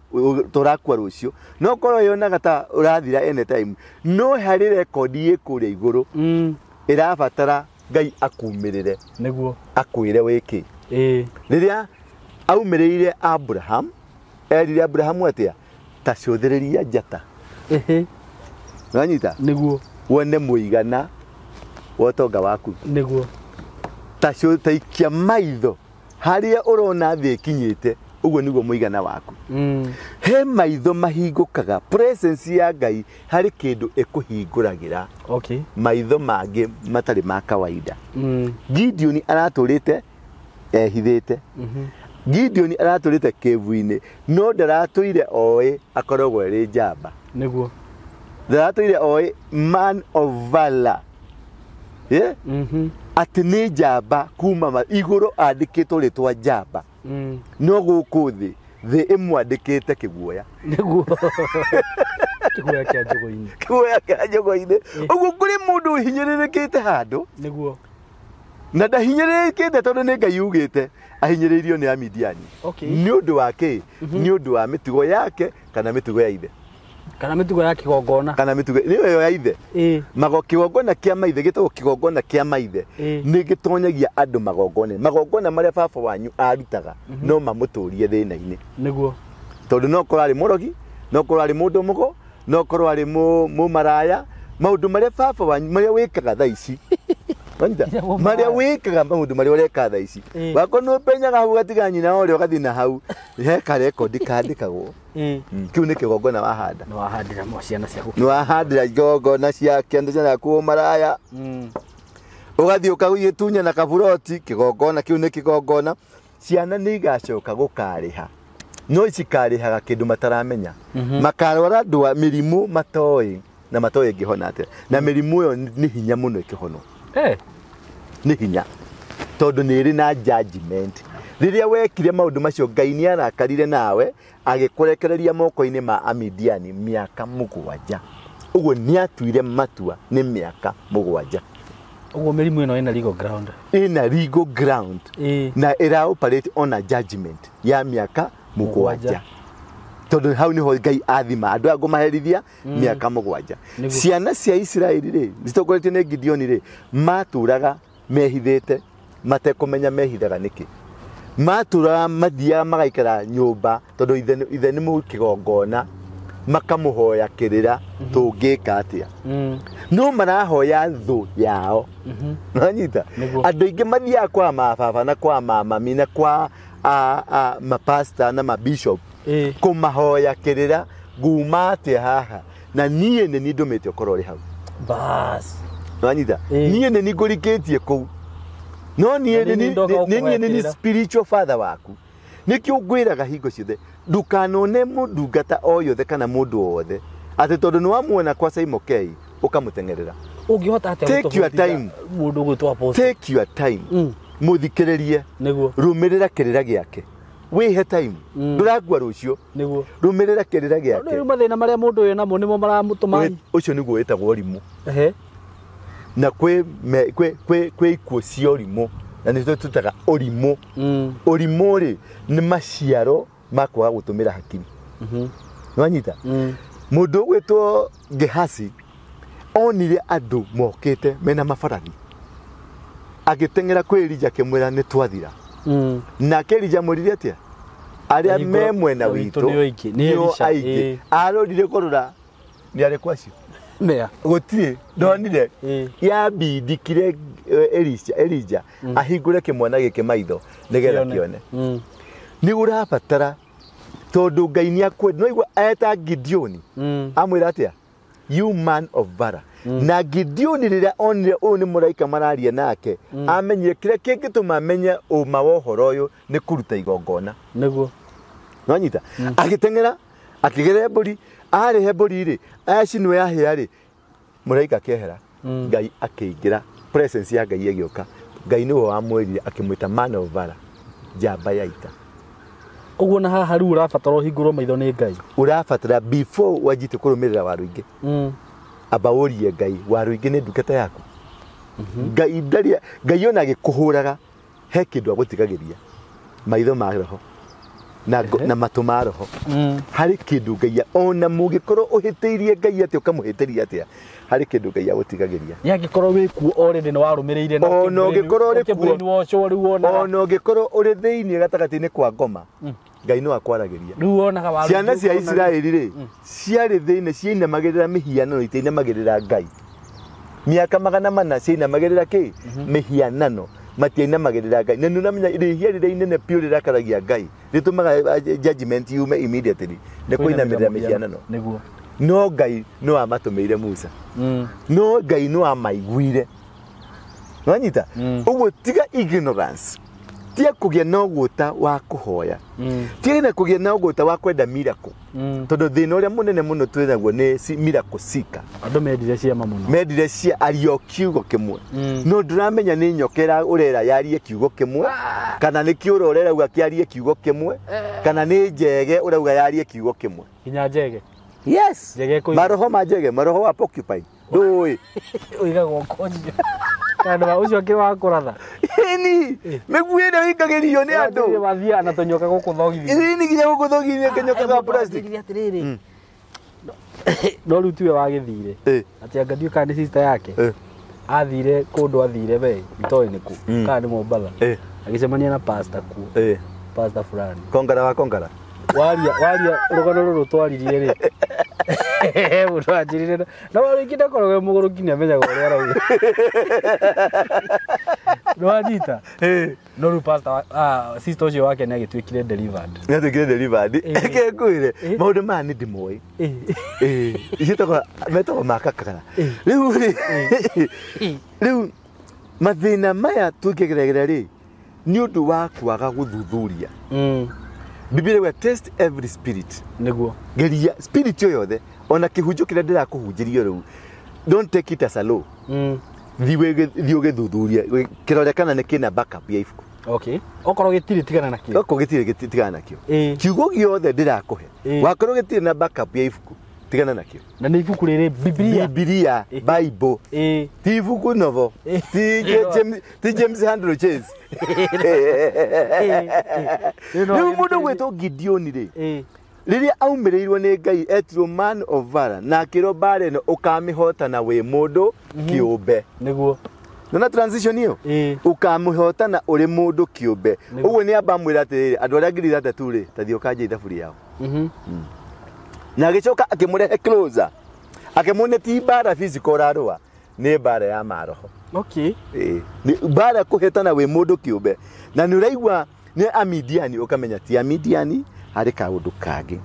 tũrakua rũciũ, no ũkorwo wĩyonaga ta ũrathira anytime, no harĩ rekondi ĩ kũrĩa igũrũ ĩrabatara Ngai akumĩrĩre. Nĩguo. Akwĩre wĩkĩ. Rĩrĩa aumĩrĩire Abraham, erire Abraham atĩa? Ta cũthĩrĩria njata. Nĩwanyita? Nĩguo. Wone mũigana wa ũtonga waku. Nĩguo. Ta ikia maitho harĩa ũrona thĩ ĩkinyĩte, ũguo nĩguo mũigana waku. He maitho mahingũkaga, presence ya Ngai harĩ kĩndũ ĩkũhingũragĩra. Okay. Maitho mangĩ matarĩ ma kawaida. Gideon aratũrĩte ehithĩte. Gideon aratũrĩte kevu-inĩ, no ndaratũire oĩ akoragwo arĩ njamba. Nĩguo. Ndaratũire oĩ man of valor. Atĩ nĩ njamba kuma igũrũ andĩkĩtwo rĩtwa njamba. No gũkũ thĩ, thĩ ĩmwandĩkĩte kĩguoya. Nĩguo. Kĩguoya kĩa njũgũ-inĩ. Kĩguoya kĩa njũgũ-inĩ. Ũguo kũrĩ mũndũ ũhinyĩrĩrĩkĩte handũ. Nĩguo. Na ndahinyĩrĩrĩkĩte tondũ nĩ Ngai ugĩte ahinyĩrĩirio nĩ Amidiani. Okay. Nĩ ũndũ wa kĩ? Nĩ ũndũ wa mĩtugo yake kana mĩtugo ya ithe. Kana mĩtugo ya kĩgongona. Kana mĩtugo nĩyo ya ithe. Mago kĩgongona kĩa maithe gĩtagwo kĩgongona kĩa maithe. Nĩ gĩtonyagia andũ magongona. Magongona marĩa baba wanyu arutaga no mamũtũrie thĩna-inĩ. Nĩguo. Tondũ no korwo arĩ mũrogi, no korwo arĩ mũndũ mũgo, no korwo arĩ mũmaraya, maũndũ marĩa baba wanyu marĩa wĩkaga thaa ici. Marĩa wĩkaga maũndũ marĩa ũreka thaa ici. Wako nĩ ũpenyaga hau ũgatiga nyina ũrĩa ũgathiĩ na hau, he karekondi kandĩkagwo. Kĩu nĩ kĩgongona wahanda. Nĩ wahandĩra ciana ciaku. Nĩ wahandĩra igongona cia ciana ciaku maraya. Ũgathiĩ ũkagĩtunya na kaburoti, kĩgongona kĩu nĩ kĩgongona. Ciana nĩ igacoka gũkarĩha. No cikarĩhaga kĩndũ mataramenya. Makarwara andũ a mĩrimũ matoĩ na matoĩ ĩngĩhona atĩa. Na mĩrimũ ĩyo nĩ hinya mũno ĩkĩhonwo. Nĩ hinya. Tondũ nĩ ĩrĩ na judgment. Rĩrĩa wekire maũndũ macio Ngai nĩ arakarire nawe agĩkũrekereria moko-inĩ ma Amidiani mĩaka 7. Ũguo nĩ atuire matua nĩ mĩaka 7. Ũguo mĩrimũ ĩno ĩna legal ground. Ĩna legal ground. Na ĩra operate on a judgment ya mĩaka 7. Tondũ hau nĩho Ngai athima andũ aya ngũmaherithia mĩaka 7. Ciana cia Isiraeli rĩ citongoretio nĩ Gideoni rĩ matũraga mehithĩte matekũmenya mehithaga nĩkĩ. Matũraga mathiaga magaikara nyũmba tondũ ithe nĩ mũkĩgongona makamũhoya kĩrĩra tũngĩka atĩa. No marahoya thũ yao. Nanyita andũ aingĩ mathiaga kwa mababa na kwa mamami na kwa mapasta na mabishop kũmahoya kĩrĩra nguma atĩa haha na niĩ nĩ niĩ ndũmĩte ũkorwo ũrĩ hau. Bas. Nanyita niĩ nĩ niĩ ngũrikĩtie kũu. No niĩ nĩ niĩ spiritual father waku. Nĩkĩo ngwĩraga hingo ciothe ndukanone mũndungata o yothe kana mũndũ o wothe atĩ tondũ nĩ wamuona kwa Simon K ũkamũteng'erera. Ũngĩhota atĩa Take your time. Mũndũ ũgwĩtwo apostle. Take your time. Mũthikĩrĩrie. Nĩguo. Rũmĩrĩra kĩrĩra gĩake. Wĩhe time. Ndũrakua rũciũ. Nĩguo. Rũmĩrĩra kĩrĩra gĩake. Rĩu mathĩna marĩa mũndũ ũyũ namo nĩmo maramũtũma. Ũcio nĩguo wĩtagwo ũrimũ. Na kwĩ ikuũ cia ũrimũ na nĩcio tũtaga ũrimũ. Ũrimũ rĩ nĩ maciaro ma kwaga gũtũmĩra hakiri. Nĩwanyita? Mũndũ ũgwĩtwo Gehasi onire andũ mokĩte mena mabarathi. Agĩteng'era kwĩ Elija akĩmwĩra nĩ twathira. Nake Elija amwĩrire atĩa? Arĩa me mwena witũ nĩo aingĩ. Arorire kũrora nĩ arĩkũ acio? Mea. Gũtirĩ ndonire yambindikire Elija ahingũre kĩmwana gĩkĩ maitho nĩgetha kĩone. Nĩ ũrabatara tondũ Ngai nĩ akwenda. No igua eta Gideoni amwĩra atĩa? You man of valor. Na Gideoni rĩrĩa onire ũyũ nĩ mũraika mararia nake amenyire kĩrĩa kĩngĩtũma amenye ũma wa ũhoro ũyũ nĩ kũruta igongona. Nĩguo. Nĩwanyita? Agĩteng'era akĩgerera mbũri arĩhe mbũri rĩ acinwo yahĩa rĩ mũraika akĩehera. Ngai akĩingĩra presence ya Ngai ĩgĩũka. Ngai nĩwe wamwĩrire akĩmwĩta man of valor, njamba ya ita. Ũguo na haha rĩu ũrabatara ũhingũrwo maitho nĩ Ngai. Ũrabatara before wanjite kũrũmĩrĩra waru ingĩ. Amba ũrie Ngai waru ingĩ nĩ ndungata yaku. Ngai ndarĩa Ngai ona agĩkũhũraga he kĩndũ agũtigagĩria maitho ma roho na matũ ma roho. Harĩ kĩndũ Ngai ona mũngĩkorwo ũhĩtĩirie Ngai atĩa ũkamũhĩtĩria atĩa harĩ kĩndũ Ngai agũtigagĩria. Nĩ angĩkorwo wĩ kuo already nĩ warũmĩrĩire na ona ũngĩkorwo ũrĩ kuo ona ũngĩkorwo ũrĩ thĩinĩ gatagatĩ-inĩ kwa ngoma Ngai no akwaragĩria. Rĩu wonaga waru ciana cia Isiraeli rĩ ciarĩ thĩinĩ ciainamagĩrĩra mĩhianano itiinamagĩrĩra Ngai. Mĩaka 400 ciainamagĩrĩra kĩ? Mĩhianano matiainamagĩrĩra Ngai. Na nĩ ũramenya rĩhia rĩrĩa inene biũ rĩrakaragia Ngai rĩtũmaga judgment yume immediately nĩ kũinamĩrĩra mĩhianano. Nĩguo. No Ngai no amatũmĩire Musa. No Ngai no amaiguire. Nĩwanyita? Ũguo tiga ignorance. Tiga kũgĩa na ũgũta wa kũhoya. Tiga na kũgĩa na ũgũta wa kwenda miracle. Tondũ thĩna ũrĩa mũnene mũno twĩ naguo nĩ miracle seeker. Andũ mendire ciama mũno. Mendire cia ario kiugo kĩmwe. No ndũramenya nĩ nyoka ũrera yarie kiugo kĩmwe kana nĩ kĩũra ũrerauga kĩarie kiugo kĩmwe kana nĩ njege ũrauga yarie kiugo kĩmwe. Nginya njege. Yes. Njege kũiga. Maroho ma njege, maroho wa porcupine. Ndũĩ. Ũigagwo konjio. Kana ũcio akĩrĩ wa kũratha. Ĩni, mĩguĩ ĩrĩa ĩingagĩrio nĩ andũ. Wathiaga na tũnyoka gũkũ thogithia. Ĩni nginya gũkũ thogithia kĩnyoka ga plastic. Atĩrĩrĩ. No rĩu tiwe wagĩthire. Atĩ anga ndiũĩ kana nĩ sister yake. Athire kũndũ athire we itoĩ nĩ kũ. Kana nĩ Mombatha. Agĩcemania na pastor kuo. Pastor fulani. Kongara wa Kongara. Waria rũgano rũrũ twaririe rĩ. Mũndũ anjĩrire na warĩki ndakoragwo mũgũrũki nĩamenyaga ũrĩa arauga. Nĩwanyita? No rĩu pastor sister ũcio wake nĩagĩtuĩkire delivered. Nĩatuĩkire delivered. Reke ngwĩre maũndũ maya nĩ ndĩmoĩ. Ciĩtagwo metagwo makakara. Rĩu rĩ rĩu mathĩna maya tũngĩgerera rĩ nĩ ũndũ wa kwaga gũthuthuria. Biblia we test every spirit. Nĩguo. Geria spirit yothe ona kĩhunjio kĩrĩa ndĩrakũhunjĩria rĩu. Don't take it as a law. Thiĩ ũgĩthuthurie kĩrore kana nĩ kĩna backup ya ibuku. Okay. Okorwo gĩtirĩ tigana nakĩo. Okorwo gĩtirĩ tigana nakĩo. Kiugo gĩothe ndĩrakũhe. Wakorwo gĩtirĩ na backup ya ibuku tigana nakĩo. Na nĩ ibuku rĩrĩ Biblia. Biblia, Bible. Ti ibuku novel. Ti James Handel Chase. Rĩu mũndũ gwĩtwo Gideon rĩ. Rĩrĩa aumĩrĩirwo nĩ Ngai etirwo man of valor na akĩrwo mbara ĩno ũkamĩhotana wĩ mũndũ kĩũmbe. Nĩguo. Nona transition ĩyo? Ũkamĩhotana ũrĩ mũndũ kĩũmbe. Ũguo nĩ amba amwĩra atĩrĩrĩ andũ arĩa 3,000 rĩ ta thiĩ ũkanjie ithabu rĩao. Na agĩcoka akĩmũrehe closer. Akĩmuonia ti mbara physical ũrarũa nĩ mbara ya maroho. Okay. Nĩ mbara kũhetana wĩ mũndũ kĩũmbe. Na nĩ ũraigua nĩ Amidiani ũkamenya ti Amidiani harĩ kaũndũ kangĩ.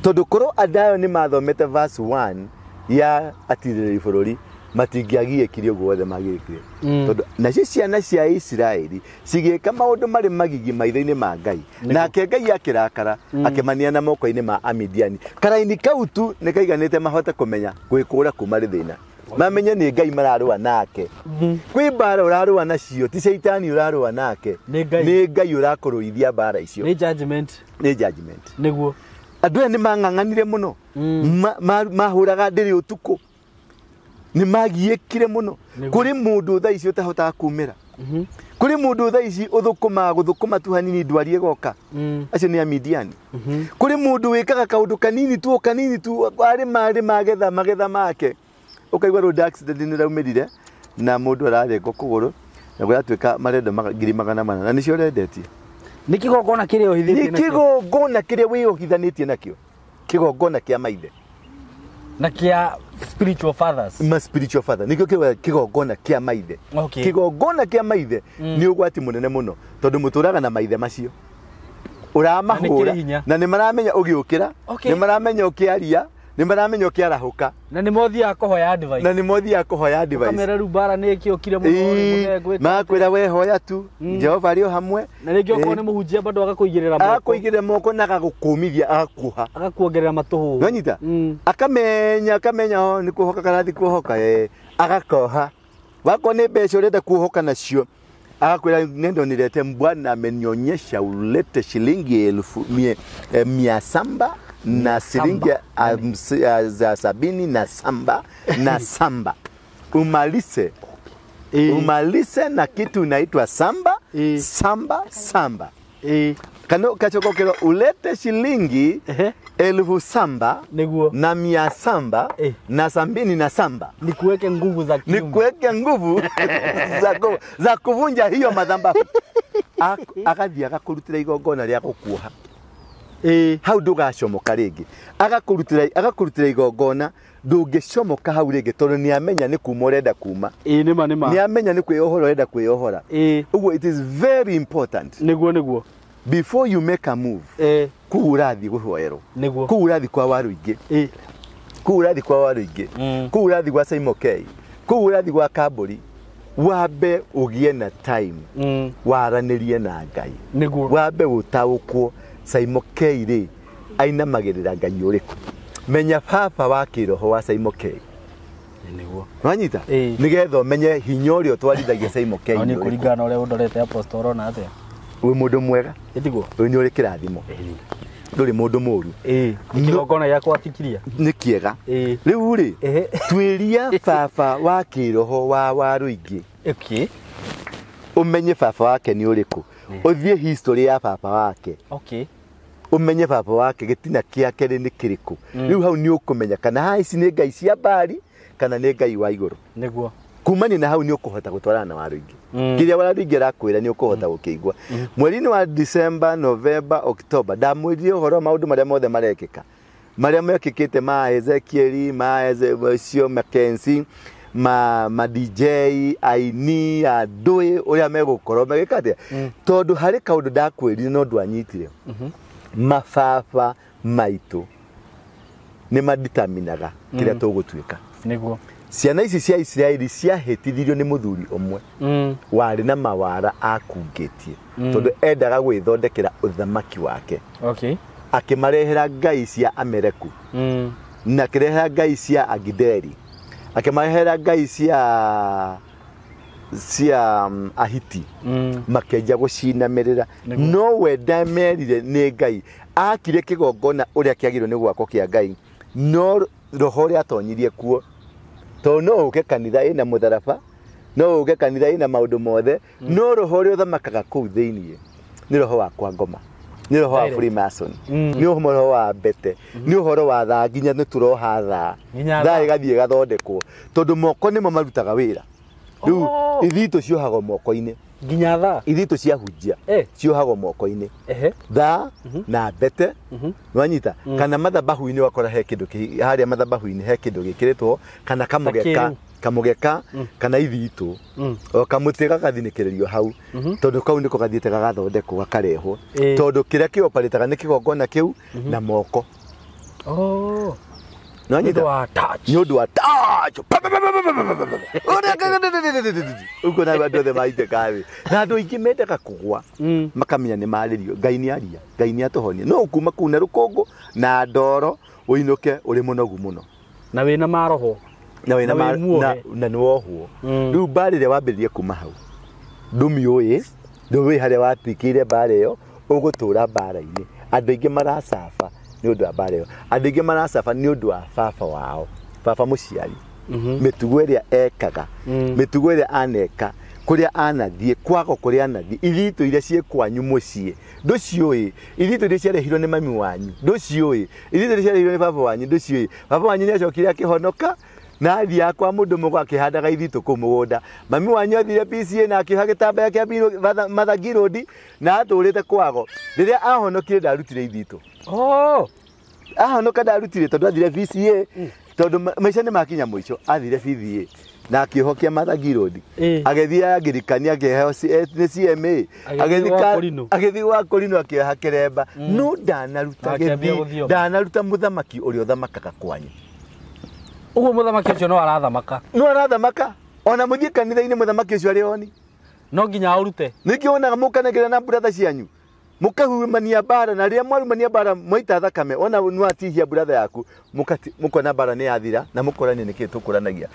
Tondũ korwo andũ aya nĩ mathomete verse 1 ya atirĩrĩri bũrũri matingĩagiĩkire ũguo wothe magiĩkire. Tondũ nacio ciana cia Isiraeli cigĩka maũndũ marĩ magigi maitho-inĩ ma Ngai. Nake Ngai akĩrakara akĩmaneana moko-inĩ ma Amidiani. Karaini kau tu nĩ kaiganĩte mahote kũmenya gwĩkũra kuma rĩ thĩna. Mamenye nĩ Ngai mararũa nake. Kwĩ mbara ũrarũa nacio ti caitani ũrarũa nake. Nĩ Ngai ũrakũrũithia mbara icio. Nĩ judgment. Nĩ judgment. Nĩguo. Andũ aya nĩ mang'ang'anire mũno. Mahũraga ndĩrĩ ũtukũ. Nĩ magiĩkire mũno. Kũrĩ mũndũ thaa ici ũtahotaga kumĩra. Kũrĩ mũndũ thaa ici ũthũkũmaga gũthũkũma tu hanini ndwari ĩgoka. Acio nĩ Amidiani. Kũrĩ mũndũ wĩkaga kaũndũ kanini tu arĩ magetha magetha make. Ũkaigua road accident nĩ raumĩrire na mũndũ ararengwo kũgũrũ na gũratuĩka marenda 400,000 na nĩcio ũrendetie. Nĩ kĩgongona kĩrĩa ũhithĩtie nakĩo. Nĩ kĩgongona kĩrĩa wĩyohithanĩtie nakĩo. Kĩgongona kĩa maithe. Na kĩa spiritual fathers. Ma spiritual father. Nĩkĩo kĩgongona kĩa maithe. Kĩgongona kĩa maithe nĩ ũgwati mũnene mũno tondũ mũtũraga na maithe macio. Ũramahũra na nĩ maramenya ũgĩũkĩra, nĩ maramenya ũkĩaria, nĩ maramenya ũkĩarahũka. Na nĩ mothiaga kũhoya advice. Na nĩ mothiaga kũhoya advice. Ũkamera rĩu mbara nĩ ĩkĩũkire mũno rĩ. Makwĩra we hoya tu, Jehova arĩ o hamwe. Na rĩngĩ okorwo nĩ mũhunjia bado agakũigĩrĩra moko. Agakũigĩrĩra moko na agagũkũmithia agakuoha. Agakuongerera matũhũhũ. Nĩwanyita? Akamenya o nĩ kuohoka karathi kuohoka agakoha. Wakorwo nĩ mbeca ũrenda kuohoka nacio agakwĩra nendo nilete Bwana amenionyesha ulete shilingi 700 na shilingi 77 na samba. Umalise. Umalise na kitu inaitwa samba, samba, samba. Kano kachokokero ulete shilingi 7,000 na 700 na 77. Nikuweke nguvu za kiume. Nikuweke nguvu za kuvunja hiyo madhabahu. Akathi agakũrutĩra igongona rĩa gũkuoha. Hau ndũgacomoka rĩngĩ. Agakũrutĩra igongona ndũngĩcomoka hau rĩngĩ tondũ nĩ amenya nĩ kuma ũrenda kuma. Nĩma nĩma. Nĩ amenya nĩ kwĩyohora ũrenda kwĩyohora. Ũguo it is very important. Nĩguo nĩguo. Before you make a move, kũu ũrathiĩ kũhoerwo. Nĩguo. Kũu ũrathiĩ kwa Waruingĩ. Kũu ũrathiĩ kwa Waruingĩ. Kũu ũrathiĩ gwa Simon K. Kũu ũrathiĩ gwa Kambũri. Wambe ũgĩe na time. Waranĩrie na Ngai. Nĩguo. Wambe ũtaũkwo Simon K rĩ ainamagĩrĩra Ngai ũrĩkũ. Menya baba wa kĩroho wa Simon K. Nĩguo. Nĩwanyita? Nĩgetha ũmenye hinya ũrĩa ũtwarithagia Simon K. No nĩ kũringana na ũrĩa ũndorete Apostle ũrona atĩa? Wĩ mũndũ mwega. Ĩtiguo? Ũyũ nĩ ũrĩ kĩrathimo. Ndũrĩ mũndũ mũũru. Kĩgongona gĩa gwatikiria. Nĩ kĩega. Rĩu rĩ, tuĩria baba wa kĩroho wa Waruingĩ. Okay. Ũmenye baba wake nĩ ũrĩkũ. Ũthiĩ history ya baba wake. Okay. Umenye baba wake gĩtina kĩake rĩ nĩ kĩrĩkũ. Rĩu hau nĩ ũkũmenya kana haha ici nĩ ngai cia Bali kana nĩ ngai wa igũrũ. Nĩguo. Kumania na hau nĩ ũkũhota gũtwarana na Waruingi. Kĩrĩa Waruingi arakwĩra nĩ ũkũhota gũkĩigua. Mweri-inĩ wa December, November, October ndamwĩrire ũhoro maũndũ marĩa mothe marekĩka. Marĩa mekĩkĩte ma Ezekiel, ma Ezekiel Mackenzie, ma DJ, aini, andũ ũrĩa megũkorwo magĩka atĩa. Tondũ harĩ kaũndũ ndakwĩrire no ndwanyitire. Mababa maitũ nĩ maditaminaga kĩrĩa tũgũtuĩka. Nĩguo. Ciana ici cia Isiraeli ciahĩtithirio nĩ mũthuri ũmwe warĩ na mawara akungĩtie tondũ endaga gwĩthondekera ũthamaki wake. Okay. Akĩmarehera ngai cia Amereku na akĩrehera ngai cia Agideri, akĩmarehera ngai cia Ahiti, makĩanjia gũcinamĩrĩra. No we ndamerire nĩ Ngai akire kĩgongona ũrĩa kĩagĩrĩirwo nĩ gwakwo kĩa Ngai, no roho ũrĩa atonyirie kuo. Tondũ no ũke kanitha ĩna mũtharaba, no ũke kanitha ĩna maũndũ mothe, no roho ũrĩa ũthamakaga kũu thĩiniĩ nĩ roho wa kwa ngoma, nĩ roho wa Freemason, nĩ ũhoro wa mbete, nĩ ũhoro wa thaa, nginya nĩ tũroha thaa, thaa ĩgathiĩ ĩgathondekwo tondũ moko nĩmo marutaga wĩra. Rĩu ithitũ ciohagwo moko-inĩ, nginya thaa ithitũ ciahunjia ciohagwo moko-inĩ, thaa na mbete, nwanyita kana mathabahu-inĩ wakora he kĩndũ harĩa mathabahu-inĩ he kĩndũ gĩkĩrĩtwo kana kamũgeka kana ithitũ o kamũtĩ gagathinĩkĩrĩrio hau tondũ kau nĩko gathiĩte gagathondekwo gakarehwo tondũ kĩrĩa kĩoparĩtaga nĩ kĩgongona kĩu na moko. Nĩ ũndũ wa touch ũguo na andũ othe maitĩka thĩ na andũ aingĩ mendaga kũgwa makamenya nĩ marĩrio. Ngai nĩ aria, Ngai nĩ atũhonia, no ũkuma kũu na rũkũngũ na ndoro ũinũke ũrĩ mũnogu mũno na wĩna maroho na wĩna na nĩ wohwo. Rĩu mbara ĩrĩa wambĩrĩrie kuma hau ndũmĩũĩ, ndũĩ harĩa watuĩkĩire mbara ĩyo, ũgũtũra mbara-inĩ. Andũ aingĩ maracaba nĩ ũndũ wa mbara ĩyo, andũ aingĩ maracaba nĩ ũndũ wa baba wao, baba mũciari, mĩtugo ĩrĩa ekaga, mĩtugo ĩrĩa aneka, kũrĩa anathiĩ, kwago kũrĩa anathiĩ, ithitũ iria ciĩ kwanyu mũciĩ ndũciũĩ, ithitũ iria ciarehirwo nĩ mami wanyu ndũciũĩ, ithitũ iria ciarehirwo nĩ baba wanyu ndũciũĩ. Baba wanyu nĩacokire akĩhonoka na athiaga kwa mũndũ mũgũ akĩhandaga ithitũ kũu mũgũnda. Mami wanyu athire PCA na akĩoha gĩtambaya kĩa Mathangi Road na atũrĩte kwago. Rĩrĩa ahonokire ndarutire ithitũ. Ahonoka ndarutire tondũ athire VCA, tondũ maica nĩ makinya mũico, athire VCA na akĩhokia Mathangi Road, agĩthiĩ Angirikani akĩheo nĩ CMA, agĩthiĩ gwa Kũrinũ akĩoha kĩremba. No ndanaruta gĩthii, ndanaruta mũthamaki ũrĩa ũthamakaga kwanyu. Ũguo mũthamaki ũcio no arathamaka, no arathamaka ona mũthiĩ kanitha-inĩ mũthamaki ũcio arĩ oni, no nginya aũrute. Nĩkĩo wonaga mũkanengera na buratha cianyu mũkahurumania mbara, na rĩrĩa mwarumania mbara mwaita thakame, ona nĩwatihia buratha yaku mũkona mbara nĩ yathira na mũkorania nĩkĩĩ tũkũranagia.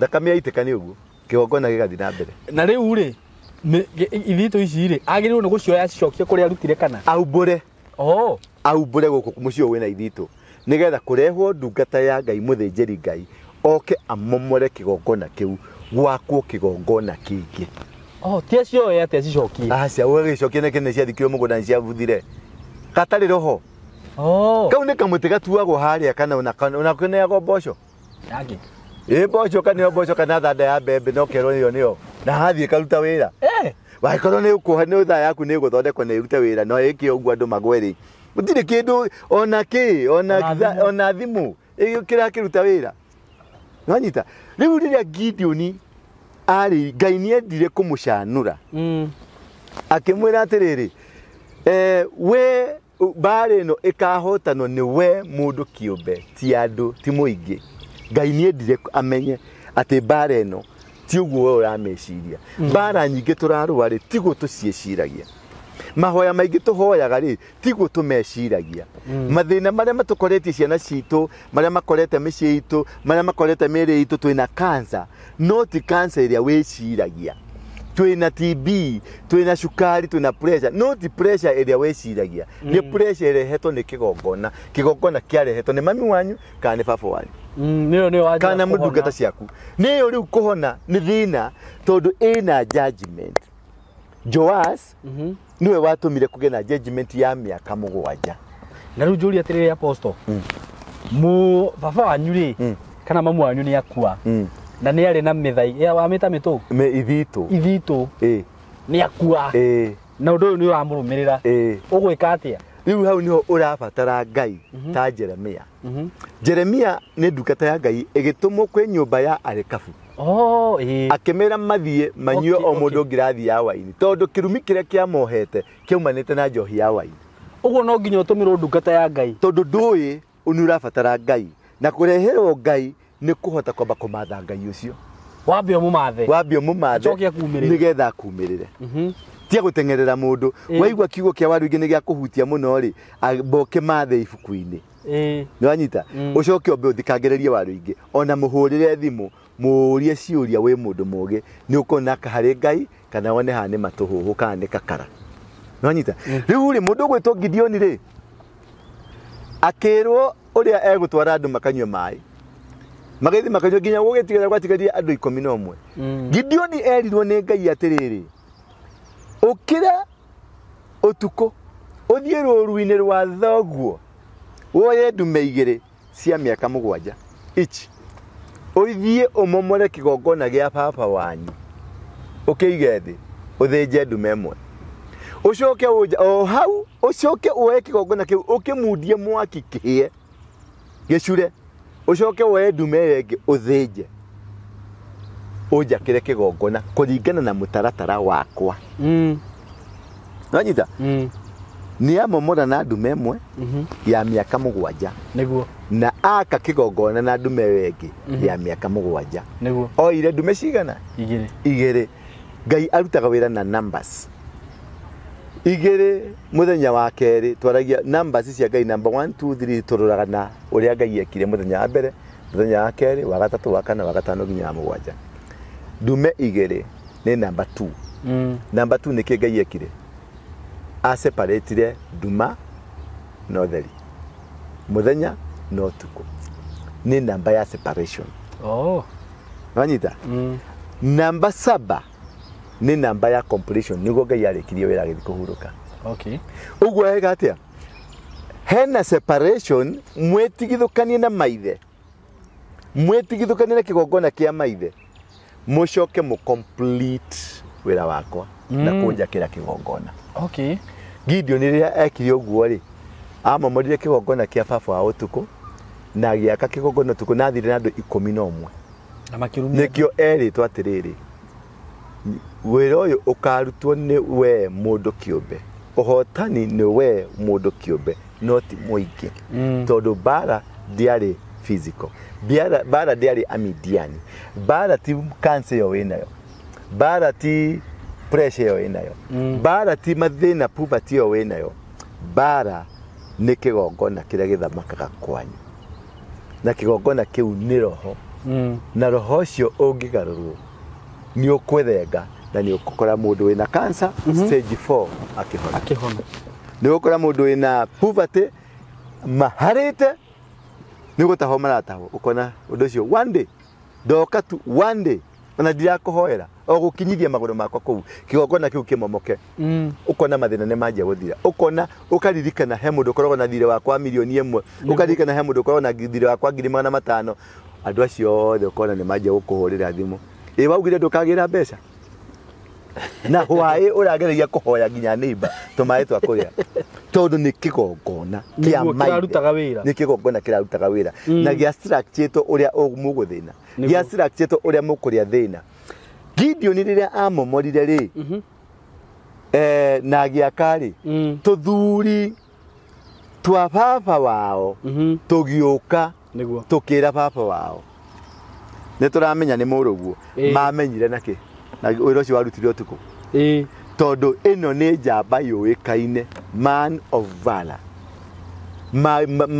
Thakame yaitĩka nĩ ũguo kĩgongona gĩgathiĩ na mbere. Na rĩu rĩ ithitũ ici rĩ agĩrĩirwo nĩ gũcioya acicokie kũrĩa arutire kana aumbũre? Aumbũre gũkũ mũciĩ ũyũ wĩna ithitũ nĩgetha kũrehwo ndungata ya Ngai mũthĩnjĩri Ngai oke amomore kĩgongona kĩu gwakwo kĩgongona kĩngĩ. Ti acioe atĩ acicokie? Aca, ũgagĩcokia nĩkĩ nĩ ciathikirwo mũgũnda nĩ ciabuthire gatarĩ roho. Kau nĩ kamũtĩ gatuagwo harĩa kana ona kũneagwo mboco. Ĩ mboco kana mboco kana thanda ya mbembe no kerwo nĩyo nĩyo na hathiĩ karuta wĩra. Wangĩkorwo nĩ ũkũhe nĩ thaa yaku nĩ ĩgũthondekwo na ĩrute wĩra no ĩke ũguo andũ magwe rĩ, gũtirĩ kĩndũ ona kĩ ona thimũ kĩrakĩruta wĩra. Nĩwanyita? Rĩu rĩrĩa Gideoni arĩ Ngai nĩendire kũmũcanũra, akĩmwĩra atĩrĩrĩ, we mbara ĩno ĩkahotanwo nĩ we mũndũ kĩũmbe, ti andũ, ti mũingĩ. Ngai nĩendire amenye atĩ mbara ĩno ti ũguo we ũramĩciria. Mbara nyingĩ tũrarũa rĩ tiguo tũciĩciragia, mahoya maingĩ tũhoyaga rĩ tiguo tũmeciragia. Mathĩna marĩa matũkoretie ciana citũ, marĩa makorete mĩciĩ itũ, marĩa makorete mĩĩrĩ itũ, twĩna cancer, no ti cancer ĩrĩa wĩciragia. Twĩna TB, twĩna cukari, twĩna pressure, no ti pressure ĩrĩa wĩciragia. Nĩ pressure ĩrehetwo nĩ kĩgongona, kĩgongona kĩarehetwo nĩ mami wanyu kana nĩ baba wanyu kana mũndungata ciaku. Nĩyo rĩu kũhona nĩ thĩna tondũ ĩna judgment. Joas Niwe watũmire kũgĩe na judgment ya mĩaka 7. Na rĩu njũria atĩrĩrĩ apostle. Mu baba wanyu rĩ kana mamu wanyu nĩ akua. Na nĩ arĩ na mĩthai ya wamĩta mĩtũ? Ithitũ. Ithitũ. Nĩ akua. Na ũndũ ũyũ nĩ ũramũrũmĩrĩra. Ũgwĩka atĩa? Rĩu hau nĩho ũrabatara Ngai ta Jeremia. Jeremia nĩ ndungata ya Ngai ĩgĩtũmwo kwĩ nyũmba ya Arekabu. Akĩmera mathiĩ manyue o mũndũ ngirathi ya waini tondũ kĩrumi kĩrĩa kĩamohete kĩaumanĩte na njohi ya waini. Ũguo no nginya ũtũmĩrwo ndungata ya Ngai tondũ ndũĩ nĩ ũrabatara Ngai na kũreherwo Ngai nĩ kũhota kwamba kũmatha Ngai ũcio. Wambe ũmũmathe. Wambe ũmũmathe. Acoke akumĩrĩre. Nĩgetha akumĩrĩre. Tia gũteng'erera mũndũ. Waigua kiugo kĩa Waruingi nĩ gĩa kũhutia mũno rĩ, mboke mathe ibuku-inĩ. Nĩwanyita? Ũcoke ũmbe ũthikangĩrĩrie Waruingi ona mũhũrĩre thimũ mũũrie ciũria wĩ mũndũ mũũgĩ nĩ ũkona harĩ Ngai kana wone haha nĩ matũhũhũ kana nĩ kakara. Nĩwanyita? Rĩu rĩ mũndũ ũgwĩtwo Gideoni rĩ akĩrwo ũrĩa egũtwara andũ makanyue maĩ magĩthiĩ makanyua nginya gũgĩtigara gwatigarire andũ 11. Gideoni erirwo nĩ Ngai atĩrĩrĩ, ũkĩra ũtukũ ũthiĩ rũru-inĩ rwa thoguo woye ndume 2 cia mĩaka 7 each ũthiĩ ũmomore kĩgongona gĩa baba wanyu ũkĩige thĩ ũthĩnje ndume ĩmwe ũcoke o hau ũcoke woe kĩgongona kĩu ũkĩmundie mwaki kĩhĩe gĩcure ũcoke woe ndume ĩyo ĩngĩ ũthĩnje ũnjakĩre kĩgongona kũringana na mũtaratara wakwa. Nĩwanyita? Nĩ amomora na ndume ĩmwe ya mĩaka 7. Nĩguo. Na aka kĩgongona na ndume ĩyo ĩngĩ ya mĩaka 7. Nĩguo. Oire ndume cigana? 2. 2. Ngai arutaga wĩra na numbers. 2 mũthenya wa kerĩ twaragia numbers cia Ngai number 1 2 3 tũroraga na ũrĩa Ngai ekire mũthenya wa mbere, mũthenya wa kerĩ, wa gatatũ, wa kana, wa gatano nginya wa 7. Ndume 2 nĩ number 2. Number 2 nĩkĩ Ngai ekire? A separatire nduma na ũtheri, mũthenya na ũtukũ. Nĩ namba ya separation. Wanyita? Namba 7 nĩ namba ya completion nĩguo Ngai arĩkirie wĩra agĩthiĩ kũhurũka. Ũguo ega atĩa? Hena separation mwĩtigithũkanie na maithe, mwĩtigithũkanie na kĩgongona kĩa maithe, mũcoke mũ complete wĩra wakwa na kũnjakĩra kĩgongona. Gideon rĩrĩa ekire ũguo rĩ, amomorire kĩgongona kĩa baba wa ũtukũ na agĩaka kĩgongona ũtukũ na athire na andũ 11. Na makĩrumia. Nĩkĩo erĩtwo atĩrĩrĩ, wĩra ũyũ ũkarutwo nĩ we mũndũ kĩũmbe, ũhotani nĩ we mũndũ kĩũmbe no ti mũingĩ. Tondũ mbara ndĩarĩ physical, mbara ndĩarĩ Amidiani, mbara ti cancer ĩyo wĩnayo, mbara ti pressure ĩyo wĩnayo, mbara ti mathĩna poverty ĩyo wĩnayo, mbara nĩ kĩgongona kĩrĩa gĩthamakaga kwanyu, na kĩgongona kĩu nĩ roho. Na roho ũcio ũngĩgarũrwo nĩ ũkwethenga na nĩ ũgũkora mũndũ wĩna cancer stage 4 akĩhona. Nĩ ũgũkora mũndũ wĩna poverty maharĩte nĩ gũtahwo maratahwo, ũkona ũndũ ũcio one day ndoka tu one day ona ndirakũhoera o gũkinyithia magũrũ makwa kũu kĩgongona kĩu kĩmomoke. Ũkona mathĩna nĩ manjia gũthira, ũkona ũkaririkana he mũndũ ũkoragwo na thirĩ wakwa 1 million, ũkaririkana he mũndũ ũkoragwo na thirĩ wakwa 500,000. Andũ acio othe ũkona nĩ manjia gũkũhũrĩra thimũ, ĩ waugire ndũkagĩra mbeca na hwaĩ ũrageragia kũhoya nginya neighbor tũmaĩ twa kũrĩa tondũ nĩ kĩgongona kĩa maithe kĩrarutaga wĩra, nĩ kĩgongona kĩrarutaga wĩra na gĩa structure ũrĩa mũgũthĩna, gĩa structure ũrĩa mũkũrĩa thĩna. Gideon rĩrĩa amomorire rĩ na agĩaka rĩ, tũthuri twa baba wao tũgĩũka tũkĩra baba wao nĩ tũramenya nĩ mũrũguo, mamenyire nakĩ na wĩra ũcio warutire ũtukũ tondũ ĩno nĩ njamba yũĩkaine, man of valor.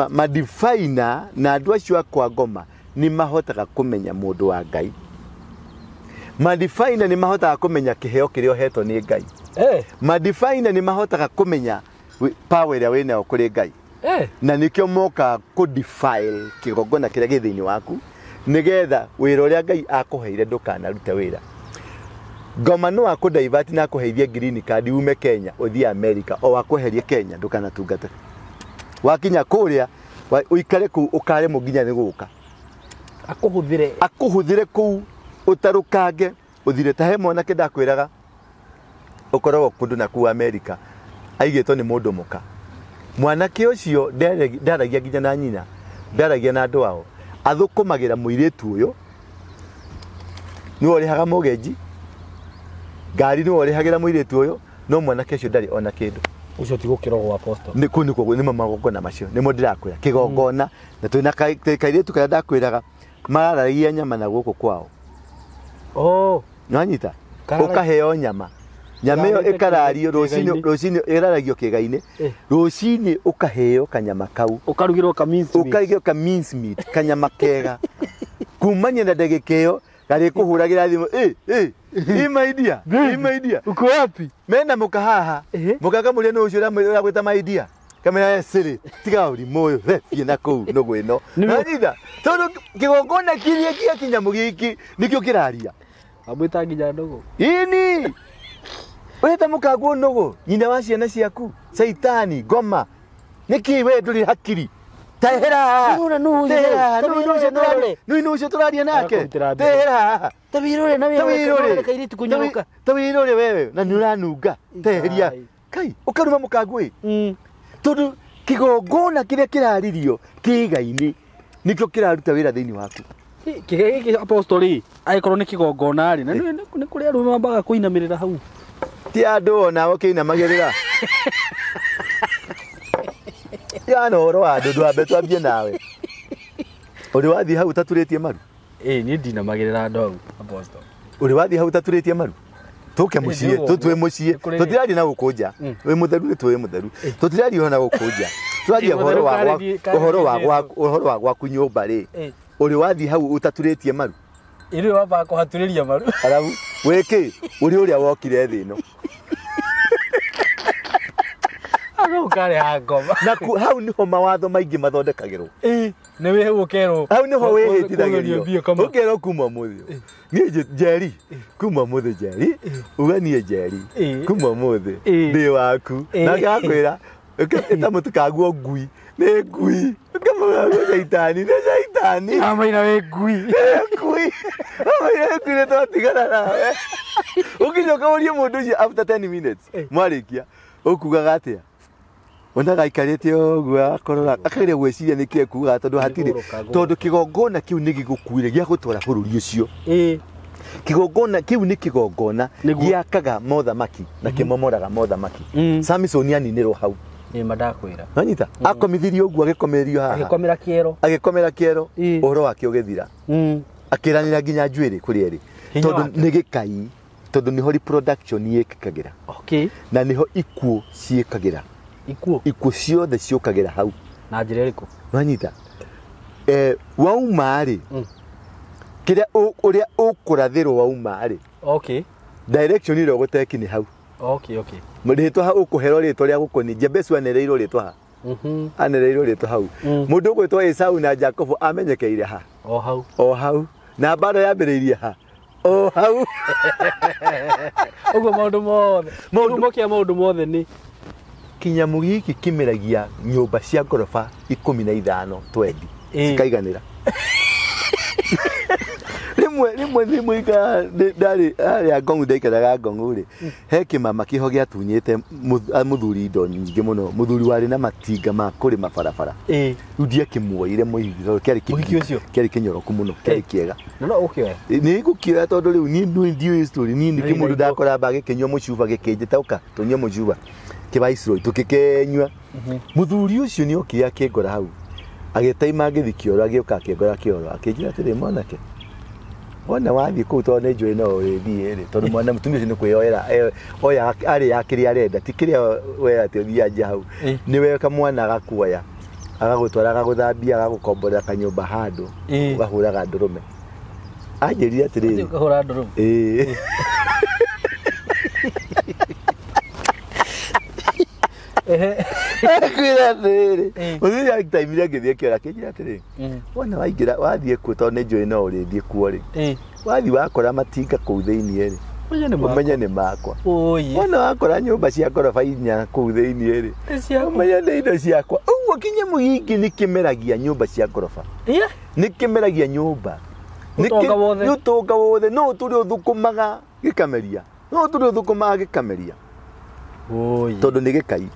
Madefiner na andũ acio a kwa ngoma nĩ mahotaga kũmenya mũndũ wa Ngai. Madefiner nĩ mahotaga kũmenya kĩheo kĩrĩa ũhetwo nĩ Ngai. Madefiner nĩ mahotaga kũmenya power ĩrĩa wĩnayo kũrĩ Ngai. Na nĩkĩo mokaga kũ defile kĩgongona kĩrĩa gĩ thĩinĩ waku nĩgetha wĩra ũrĩa Ngai akũheire ndũkanarute wĩra. Ngoma no akũ divert na akũheithie green card ume Kenya ũthiĩ America o akweherie Kenya ndũkanatungate. Wakinya kũrĩa ũikare kũu ũkaremwo nginya nĩ gũka. Akũhũthĩre. Akũhũthĩre kũu ũtarũkange ũthire. Ta he mwanake ndakwĩraga ũkoragwo kũndũ na kũu America aigĩtwo nĩ mũndũ mũka. Mwanake ũcio ndaragia nginya na nyina, ndaragia na andũ ao, athũkũmagĩra mũirĩtu ũyũ, nĩwe ũrĩhaga mortgage, ngari nĩwe ũrĩhagĩra mũirĩtu ũyũ, no mwanake ũcio ndarĩ ona kĩndũ. Ũcio ti gũkĩrogwo apostle. Nĩ kũu nĩkuo nĩmo magongona macio nĩmo ndĩrakwĩra kĩgongona. Na twĩna kairĩtu karĩa ndakwĩraga mararagia nyama na gũkũ kwao. Oh. Nĩwanyita? Ũkaheo nyama. Nyama ĩyo ĩkarario rũcinĩ, rũcinĩ ĩraragio kĩga-inĩ. Rũcinĩ ũkaheo kanyama kau. Ũkarugĩrwo ka mince meat. Ũkarugĩrwo ka mince meat, kanyama kega. Kumania na ndagĩka ĩyo garĩkũhũragĩra thimũ, my dear, my dear. Uko wapi? Mena mũka haha. Mũka kamũria nũ ũcio ũragwĩta my dear. Kamera siri, tiga ũrimũ ũyũ, thiĩ na kũu nũgũ ĩno. Nĩwanyita? Tondũ kĩgongona kĩrĩa kĩa kĩnyamũ gĩkĩ nĩkĩo kĩraria. Amwĩta nginya nũgũ. Ĩni. Ũreta mũkanguo nũgũ, nyina wa ciana ciaku, caitani, ngoma. Nĩkĩ we ndũrĩ hakiri? Tehera haha. Nũ ũcio tũraria nake. Tehera haha. Ta wĩrore na wĩrore kairĩtu kũnyoroka. Ta wĩrore wewe na nĩ ũranunga. Teheria. Kai, ũkaruma mũkanguo ĩ. Tondũ kĩgongona kĩrĩa kĩraririo kĩga-inĩ nĩkĩo kĩraruta wĩra thĩinĩ waku. Kĩga gĩkĩ apostle rĩ, angĩkorwo nĩ kĩgongona rĩ, na nĩ kũrĩ arũme mambaga kũinamĩrĩra hau. Ti andũ onao kĩinamagĩrĩra. Ya no ũhoro wa andũ ndwambe twambie nawe. Ũrĩ wathiĩ hau ũtaturĩtie maru? Ĩĩ niĩ ndinamagĩrĩra andũ hau apostle. Ũrĩ wathiĩ hau ũtaturĩtie maru? Tũke mũciĩ, tũtue mũciĩ. Tũtiraria na gũkũ nja. Wĩ mũtheru nĩ tũĩ mũtheru. Tũtiraria na gũkũ nja. Tũraria ũhoro wa ũhoro wa gwaku nyũmba rĩ. Ũrĩ wathiĩ hau ũtaturĩtie maru? Ĩrĩ wambaga kũhatũrĩria maru. Arabu wĩkĩ ũrĩ ũrĩa wokire thĩ ĩno. Ũkareha ngoma. Na hau nĩho mawatho maingĩ mathondekagĩrwo. Nĩ wĩ hau ũkerwo. Hau nĩho wĩhĩtithagĩrio. Ũkerwo kuma ũmũthĩ. Niĩ Njeri, kuma ũmũthĩ Njeri, uga niĩ Njeri, kuma ũmũthĩ ndĩ waku. Na ngakwĩra ĩta mũtikaguo ngui, nĩ ngui. Ũkamũra caitani, nĩ caitani. Amaina wĩ ngui. Ngui. Amaina wĩ ngui nĩ twatigana nawe. Ũkinya ũkaũrie mũndũ ũcio after 10 minutes. Mwarĩkia, ũkugaga atĩa? Onaga aikarĩte ũguo akorora akageria gwĩciria nĩkĩ ekugaga tondũ hatirĩ tondũ kĩgongona kĩu nĩ gĩgũkuire gĩa gũtwara bũrũri ũcio. Kĩgongona kĩu nĩ kĩgongona gĩakaga mothamaki na kĩmomoraga mothamaki. Samson aninĩrwo hau. Nĩ ma ndakwĩra. Nĩwanyita? Akomithirio ũguo agĩkomererio haha. Agĩkomera kĩero. Agĩkomera kĩero ũhoro wake ũgĩthira. Akĩranĩra nginya njuĩrĩ kũrĩ erĩ. Tondũ nĩ gĩkai, tondũ nĩho reproduction yĩkĩkagĩra. Okay. Na nĩho ikuũ ciĩkagĩra. Ikuũ? Ikuũ ciothe ciũkagĩra hau. Na njĩra ĩrĩkũ? Nĩwanyita? Wauma rĩ, kĩrĩa ũrĩa ũkũrathĩrwo wauma rĩ. Okay. Direction ĩrĩa ũgũteki nĩ hau. Okay, okay. Rĩtwa hau ũkũherwo rĩtwa rĩa gũkoni. Jabesu anereirwo rĩtwa ha. Anereirwo rĩtwa hau. Mũndũ ũgwĩtwo Esau na Jacobo amenyekeire ha. O hau. O hau. Na mbara yambĩrĩirie ha. O hau. Ũguo maũndũ mothe. Kĩhumo kĩa maũndũ mothe nĩ kĩnyamũ gĩkĩ kĩmeragia nyũmba cia ngoroba 15 twendi cikaiganĩra. Rĩmwe rĩmwe ndarĩ harĩa Ngong'u ndaikaraga Ngong'u rĩ, he kĩmama kĩho gĩatunyĩte mũthuri indo nyingĩ mũno, mũthuri warĩ na matinga ma kũrĩma barabara. Rĩu ndiakĩmuoire mũhiki tondũ kĩarĩ Mũhiki ũcio? kĩarĩ kĩnyoroku mũno, kĩarĩ kĩega. Na no ũkĩoya? Nĩ ngũkĩoya tondũ rĩu niĩ ndiũĩ story, niĩ nĩ kĩmũndũ ndakora gĩkĩnyua mũcuba gĩkĩnjĩta ũka tũnyue mũcuba kĩbaiciroi tũkĩkenyua. Mũthuri ũcio nĩ okire akĩngora hau agĩtaima ngĩthi kĩoro agĩũka akĩngora kĩoro akĩnjĩra atĩrĩ mwanake wona wathiĩ kũu tondũ nĩ njũĩ no ũrĩthiĩ rĩ tondũ mwana mũtumia ũcio nĩ kwĩyoera oya arĩ ya kĩrĩa arenda ti kĩrĩa we atĩ ũthiĩ anja hau nĩwe kamwana agakuoya agagũtwara agagũthambia agagũkomborera kanyũmba handũ ũgahũraga ndũrũme. Anjĩrire atĩrĩrĩ ũkahũra ndũrũme. Ĩĩ. Akwĩra atĩrĩrĩ mũthuri agĩtaimire ngĩthiĩ kĩoro akĩnjĩra atĩrĩrĩ wona waingĩra wathiĩ kuo tondũ nĩ njũĩ no ũrĩthiĩ kuo rĩ wathiĩ wakora matinga kũu thĩinĩ rĩ Ũmenye nĩ makwa. Wona wakora nyũmba cia ngoroba inya kũu thĩinĩ rĩ, ũmenye nĩ indo ciakwa. Ũguo kĩnyamũ gĩkĩ nĩ kĩmeragia nyũmba cia ngoroba. Nĩ kĩmeragia nyũmba. Ũtonga wothe. Nĩ ũtonga wothe. No ũtũre ũthũkũmaga gĩkameria. No ũtũre ũthũkũmaga gĩkameria. Tondũ nĩ gĩkai.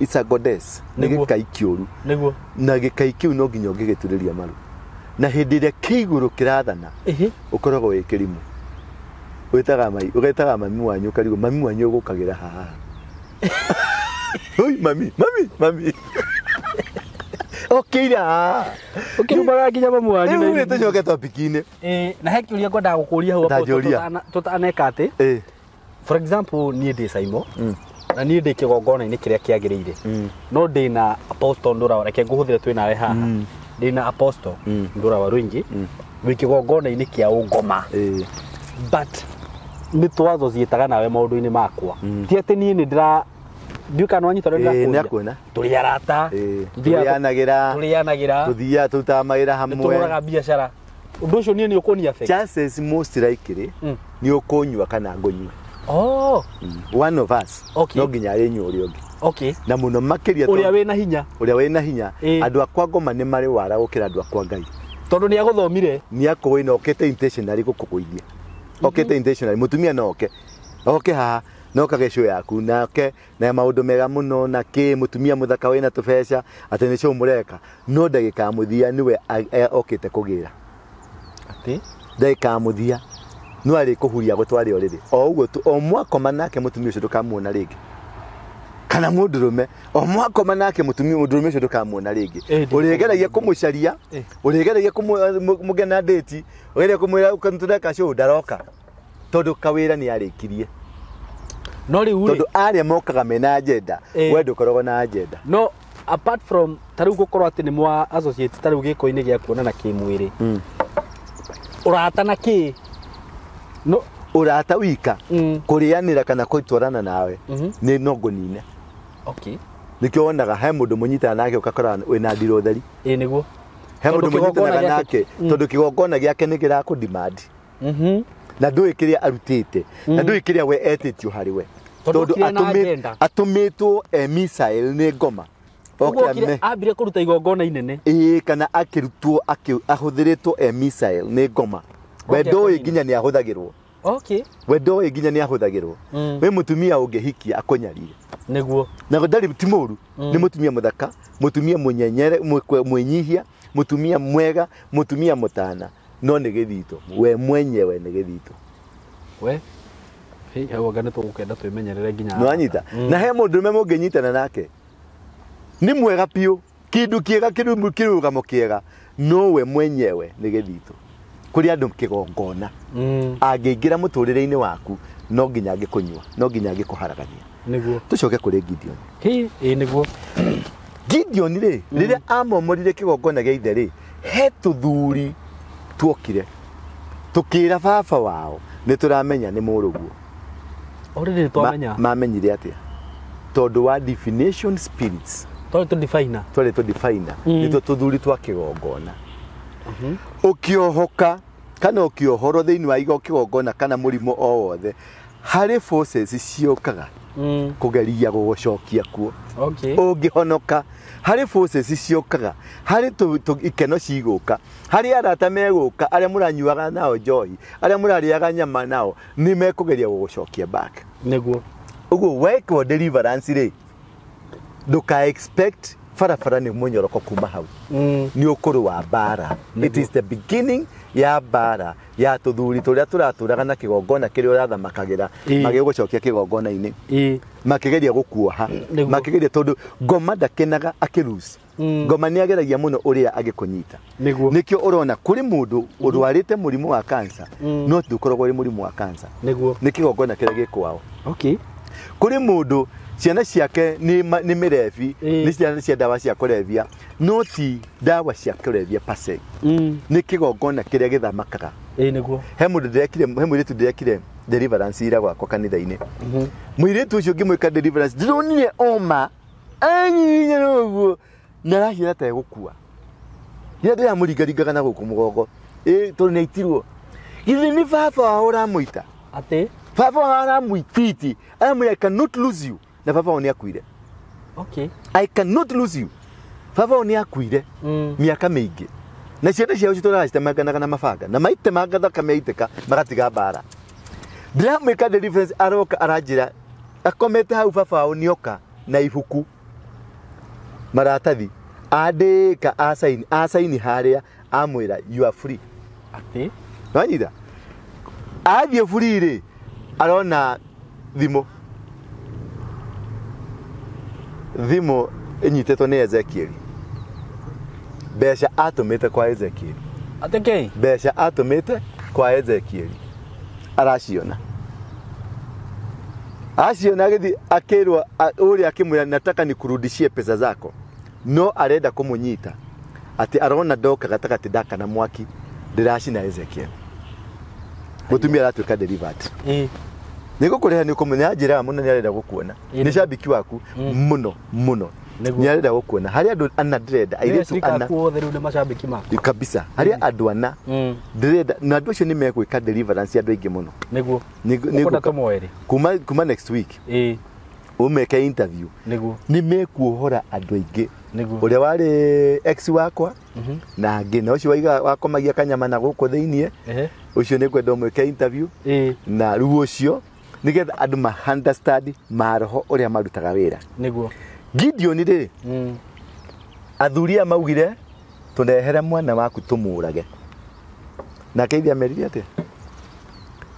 It's a goddess. Nĩ gĩkai kĩũru. Nĩguo. Na gĩkai kĩu no nginya ũngĩgĩturĩria maru. Na hĩndĩ ĩrĩa kĩigũrũ kĩrathana, ũkoragwo wĩ kĩrimũ. Wĩtaga mai, ũgetaga mami wanyu ũkarigwo mami wanyu ũgũkagĩra haha. Oi mami, mami, mami. Okĩire haha. Ũkĩrumaga nginya mamu wanyu. Rĩu nĩ tũcoke topic-inĩ. Na he kĩũria ngwendaga gũkũria hau tũtaneka atĩ. For example, niĩ ndĩ Saimo. Na niĩ ndĩ kĩgongona-inĩ kĩrĩa kĩagĩrĩire. No ndĩ na Apostle Ndura, reke ngũhũthĩre twĩ nawe haha. Ndĩ na Apostle Ndura Waruingi wĩ kĩgongona-inĩ kĩa ũngoma. But nĩ twathociĩtaga nawe maũndũ-inĩ makwa. Ti atĩ niĩ nĩ ndĩra ndiũĩ kana wanyita ũrĩa ndĩrakũria. Tũrĩ arata, tũrĩanagĩra, tũthiaga tũrutaga mawĩra hamwe, nĩtũhũraga biacara. Ũndũ ũcio niĩ nĩ ũkũni affect. Chances most likely nĩ ũkũnyua kana ngũnyue. Oh. One of us. No nginya arĩnyua ũrĩa ũngĩ. Okay. Na mũno makĩria ũrĩa wĩna hinya. Ũrĩa wĩna hinya. Andũ akwa ngoma nĩ marĩ wara gũkĩra andũ akwa Ngai. Tondũ nĩ agũthomire. Nĩ akũĩ na okĩte intentionally gũkũgũithia. Okĩte intentionally mũtumia no oke. Oke haha no kage show yaku na oke na maũndũ mega mũno na kĩ mũtumia mũthaka wĩna tũbeca atĩ nĩ show mũreka. No ndagĩka ya mũthia nĩwe okĩte kũgĩra. Atĩ? Ndagĩka ya mũthia no arĩ kũhuria gũtware ũrĩrĩ. O ũguo tu o mwakoma nake mũtumia ũcio ndũkamuona rĩngĩ. Kana mũndũrũme o mwakoma nake mũtumia mũndũrũme ũcio ndũkamuona rĩngĩ. Ũrĩgeragia kũmũcaria, ũrĩgeragia kũmũgena date, ũgeria kũmwĩra tũreka show ndaroka. Tondũ kawĩra nĩ arĩkirie. No rĩu rĩ, tondũ arĩa mokaga mena agenda, we ndũkoragwo na agenda. No apart from ta rĩu gũkorwo atĩ nĩ mwa associate ta rĩu gĩko-inĩ gĩa kuonana kĩmwĩrĩ. Ũrata na kĩ? No ũrata wika kũrĩanĩra kana gũtwarana nawe nĩ no ngũnine. Okay. Nĩkĩo wonaga he mũndũ mũnyitana nake ũgakora wĩna ndirũ theri. Ĩĩ nĩguo. He mũndũ mũnyitanaga nake tondũ kĩgongona gĩake nĩ kĩrakũ-demand. Na ndũĩ kĩrĩa arutĩte, na ndũĩ kĩrĩa we etĩtio harĩ we. Tondũ atũmĩtwo e missile nĩ ngoma. Ambire kũruta igongona inene. Ĩĩ kana akĩrutwo ahũthĩrĩtwo e missile nĩ ngoma. We ndũĩ nginya nĩ ahũthagĩrwo. Okay. We ndũĩ nginya nĩ ahũthagĩrwo. Wĩ mũtumia ũngĩhikia akũnyarire. Nĩguo. Na ndarĩ ti mũru, nĩ mũtumia mũthaka, mũtumia mũnyenyere, mwĩnyihia, mũtumia mwega, mũtumia mũtana. No nĩ gĩthito. We mwenyewe nĩ gĩthito. We hei hau anga nĩ tũgũkenda twĩmenyerere nginya. Nĩwanyita? Na he mũndũrũme mũngĩnyitana nake. Nĩ mwega biũ, kĩndũ kĩega kĩrũgamo kĩega, no we mwenyewe nĩ gĩthito. Kũrĩ andũ kĩgongona. Angĩingĩra mũtũrĩre-inĩ waku no nginya angĩkũnyua, no nginya angĩkũharagania. Nĩguo. Tũcoke kũrĩ Gideon. Hĩ, ĩ nĩguo. Gideon rĩ, rĩrĩa amomorire kĩgongona gĩa ithe rĩ, he tũthuri tuokire tũkĩra baba wao nĩ tũramenya nĩ mũrũguo. Already nĩ twamenya. Mamenyire atĩa? Tondũ wa divination spirits. Twarĩ tũ definer. Twarĩ tũ definer. Nĩtuo tũthuri twa kĩgongona. Ũkĩohoka kana ũkĩohorwo thĩinĩ wa kĩgongona kana mũrimũ o wothe, harĩ forces ciũkaga kũgeria gũgũcokia kuo. Okay. Ũngĩhonoka harĩ forces ciũkaga, harĩ ikeno cigũka, harĩ arata megũka, arĩa mũranyuaga nao njohi, arĩa mũrarĩaga nyama nao, nĩ mekũgeria gũgũcokia back. Nĩguo. Ũguo wekwo deliverance rĩ, ndũka expect barabara nĩ mũnyoroko kuma hau. Nĩ ũkũrũ wa mbara. It is the beginning ya mbara ya tũthuri tũrĩa tũratũraga na kĩgongona kĩrĩa ũrathamakagĩra, magĩgũcokia kĩgongona-inĩ. Makĩgeria gũkuoha, makĩgeria tondũ ngoma ndakenaga akĩlose. Ngoma nĩ ageragia mũno ũrĩa angĩkũnyita. Nĩguo. Nĩkĩo ũrona kũrĩ mũndũ ũrwarĩte mũrimũ wa cancer, no ndũkoragwo ũrĩ mũrimũ wa cancer. Nĩguo. Nĩ kĩgongona kĩrĩa gĩ kwao. Okay. Kũrĩ mũndũ ciana ciake nĩ mĩrebi, nĩ ciana cia ndawa cia kũrebia, no ti ndawa cia kũrebia per se. Nĩ kĩgongona kĩrĩa gĩthamakaga. Ĩĩ nĩguo. He mũndũ ndĩrekire, he mũirĩtu ndĩrekire deliverance ira gwakwa kanitha-inĩ. Mũirĩtu ũcio ngĩmwĩka deliverance, ndĩronire oma anyinyana ũguo na arahiana ta egũkua. Rĩrĩa ndĩramũringaringaga na gũkũ mũgongo, ĩ tondũ nĩ aitirwo. Githĩ nĩ baba wao ũramũita? Atĩ Baba wao aramwĩtiti, aramwĩra, "I cannot lose you," na baba wao nĩ akuire. Okay. "I cannot lose you." Baba wao nĩ akuire mĩaka mĩingĩ, na ciana ciao citũraga citemanganaga na mabanga na maitemanga thakame yaitĩka magatiga mbara. Ndĩramwĩka deliverance, aroka aranjĩra akomete hau baba wao nĩoka na ibuku maratathi andĩka, asaini asaini harĩa, amwĩra, "You are free." Atĩ Wanyita athiĩ free rĩ, arona thimũ ĩnyitĩtwo nĩ Ezekiel, mbeca atũmĩte kwa Ezekiel. Atĩ kĩ? Mbeca atũmĩte kwa Ezekiel araciona, aciona agĩthiĩ akĩrwo ũrĩa akĩmwĩra, "Nataka nikurudishie pesa zako," no arenda kũmũnyita atĩ arona ndoka gatagatĩ ndakana mwaki ndĩracina Ezekiel. Mũtumia aratuĩka delivered. Nĩ gũkũrĩha nĩ ũkũmenya njĩra mũno nĩ arenda gũkuona. Nĩ shabiki waku mũno mũno. Nĩ arenda gũkuona harĩ andũ ana ndĩrenda airĩtu Airĩtu ana. Aku othe rĩu nĩ macambĩki maku. Kabisa, harĩ andũ ana ndĩrenda na andũ acio nĩ megwĩka deliverance andũ aingĩ mũno. Nĩguo. Nĩ Ũkwenda ngũka- tũmoere. kuma next week ũmeke interview. Nĩ mekuohora andũ aingĩ. Ũrĩa warĩ ex wakwa na angĩ na ũcio waiga wakomagia kanyama na gũkũ thĩiniĩ, ũcio nĩ ngwenda ũmwĩke interview. Na rĩu ũcio nĩgetha andũ ma understand maroho ũrĩa marutaga wĩra. Gideon rĩ, athuri aya maugire, "Tũrehere mwana waku tũmũrage." Nake ithe amerire atĩa?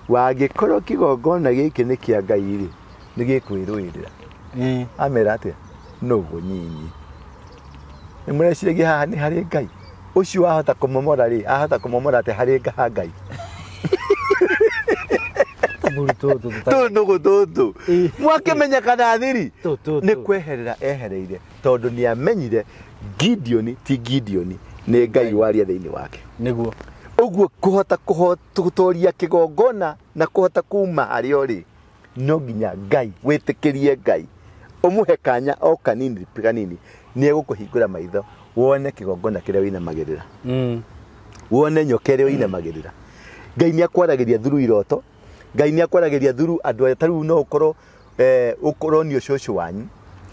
"Wangĩkorwo kĩgongona gĩkĩ nĩ kĩa Ngai rĩ, nĩ gĩkwĩrũĩrĩra." Amera atĩa? "Nũgũ nyinyi, nĩ mũreciragia haha nĩ harĩ Ngai? Ũcio wahota kũmomora rĩ, ahota kũmomora atĩa harĩ ha Ngai?" Tũthuri tũtũ Tũũ nũgũ tũtũ mwakĩmenya kana thiri. Tũ, tũ, Nĩ tũ. kweherera ehereire tondũ nĩ amenyire Gideon ti Gideon, nĩ Ngai waria thĩinĩ wake. Ũguo kũhota gũtoria kĩgongona na kũhota kuma harĩa ũrĩ, no nginya Ngai wĩtĩkĩrie Ngai ũmũhe kanya o kanini kanini, nĩ egũkũhingũra maitho wone kĩgongona kĩrĩa wĩinamagĩrĩra, wone nyoka ĩrĩa ũinamagĩrĩra. Ngai nĩ akwaragĩria through iroto, Ngai nĩ akwaragĩria through andũ arĩa tarĩu no ũkorwo ũkoronio cũcũ wanyu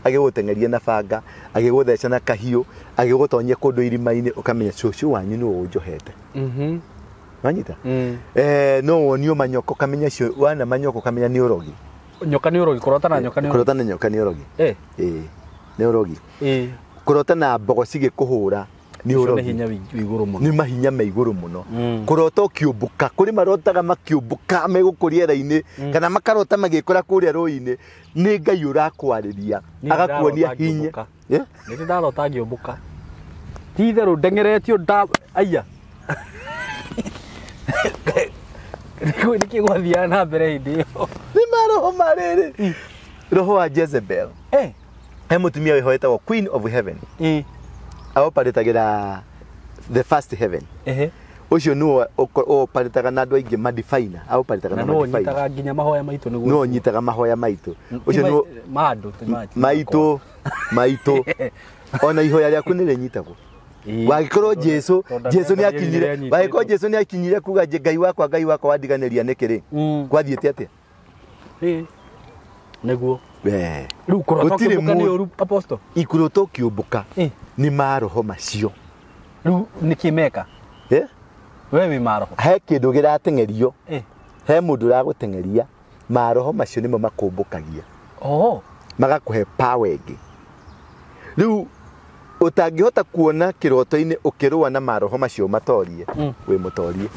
agĩgũteng'eria na banga, agĩgũtheca na kahiũ, agĩgũtonyia kũndũ irima-inĩ, ũkamenya cũcũ wanyu nĩwe ũnjohete. Wanyita? No wonio manyoko, ũkamenya cio wana manyoko, ũkamenya nĩ ũrogi. Nyoka nĩ ũrogi? Kũrota na nyoka nĩ ũrogi? Kũrota na nyoka nĩ ũrogi. Ĩĩ, nĩ ũrogi. Kũrota na mbogo cigĩkũhũra nĩ Ũcio nĩ ũrogi. hinya wĩ igũrũ mũno. Nĩ mahinya me igũrũ mũno. Kũrota ũkĩũmbũka, kũrĩ marotaga makĩũmbũka megũkũ rĩera-inĩ kana makarota magĩkora kũrĩa rũĩ-inĩ, nĩ Ngai ũrakwarĩria Niĩ agakuonia ndĩrarota hinya. ngĩũmbũka. Eh? Nĩ ndĩ ndarota ngĩũmbũka, ti itherũ ndeng'eretio nda aya nĩkĩ gwathiaga na mbere hĩndĩ ĩyo? Nĩ maroho marĩrĩ, roho wa Jezebel. He mũtumia wĩho wĩtagwo Queen of Heaven, aoparĩtagĩra the first heaven. Ũcio nĩwe ũoparĩtaga na andũ aingĩ madifina, aoparĩtaga Na na no madifina. ũnyitaga nginya mahoya maitũ nĩguo. Nĩwe ũnyitaga mahoya maitũ. Ũcio nĩwe Ma andũ ti maitũ maitũ, ona ihoya rĩaku nĩ rĩnyitagwo. Wangĩkorwo Jesu Tondũ Jesu nĩ nĩ akinyire rĩanyitĩtwo. wangĩkorwo Jesu nĩ akinyire kuga "Ngai wakwa, Ngai wakwa, wandiganĩria nĩkĩ" rĩ, gwathiĩte atĩa? Nĩguo. Wee. Rĩu kũrota Gũtirĩ ũkĩũmbũka nĩ ũru, apostle? Ikũrũta ũkĩũmbũka nĩ maroho macio. Rĩu nĩkĩ meka? Eh? We wĩ maroho. He kĩndũ gĩrateng'erio, he mũndũ ũragũteng'eria, maroho macio nĩmo makũmbũkagia. Oho. Magakũhe power ĩngĩ rĩu ũtangĩhota kuona kĩroto-inĩ ũkĩrũa na maroho macio matorie. Wĩ mũtorie.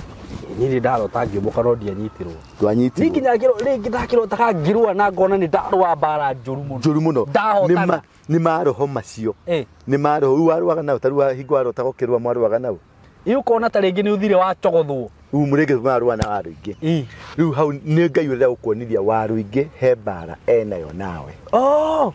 Niĩ ndĩ ndarota ngĩũmbũka no ndianyitirwo. Niĩ Ndwanyitirwo. nginya rĩngĩ ndakĩrotaga ngĩrũa na ngona nĩ ndarũa mbara njũru mũno. Njũru mũno. Ndahotana. Nĩ maroho macio. Nĩ maroho rĩu warũaga nao, ta rĩu hingo warotaga ũkĩrũa mwarũaga nao. Ĩ ũkona ta rĩngĩ nĩ ũthire wacogothwo. Rĩu mũrĩngĩ marũa na waru ingĩ. Rĩu hau nĩ Ngai ũrenda gũkuonithia waru ingĩ he mbara enayo nawe. Oh.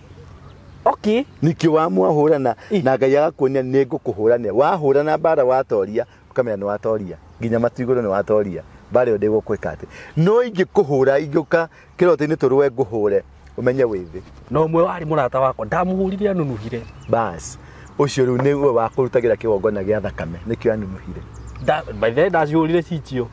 Okay. Nĩkĩo wamwahũrana na Ngai agakuonia nĩ ngũkũhũranĩra, wahũrana mbara watoria, ũkamenya nĩ watoria nginya matu igũrũ nĩ watoria mbara ĩyo ndĩgũkwĩka atĩ no ingĩkũhũra, ingĩũka kĩroto-inĩ tũrũe ngũhũre, ũmenye wĩ thĩ. Na ũmwe warĩ mũrata wakwa ndamuhũrire anunuhire. Bas, ũcio rĩu nĩwe wakũrutagĩra kĩgongona gĩa thakame, nĩkĩo anunuhire. By the way ndaciũrire cicio.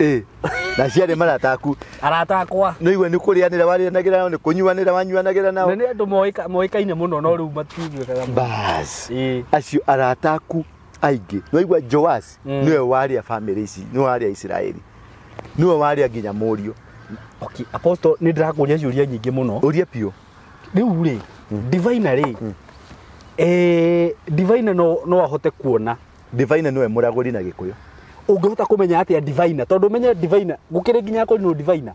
Na ciarĩ marata aku. Arata akwa. Nĩ igua nĩ kũrĩanĩra warĩanagĩra nao, nĩ kũnyuanĩra wanyuanagĩra nao. Na nĩ andũ moĩkaine mũno no rĩu matiiguĩkaga. Bas. Acio arata aku aingĩ. Nĩ waigua Joas nĩwe warĩa family ici, nĩwe warĩa Isiraeli. Nĩwe warĩa nginya mũriũ. Okay, Apostle nĩ ndĩrakũria ciũria nyingĩ mũno. Ũria biũ. Rĩu rĩ, diviner rĩ. Diviner no ahote kuona. Diviner nĩwe mũragũri na Gĩkũyũ. Ũngĩhota kũmenya atĩa diviner? Tondũ ũmenye diviner, gũkĩrĩ nginya akũrinũ diviner.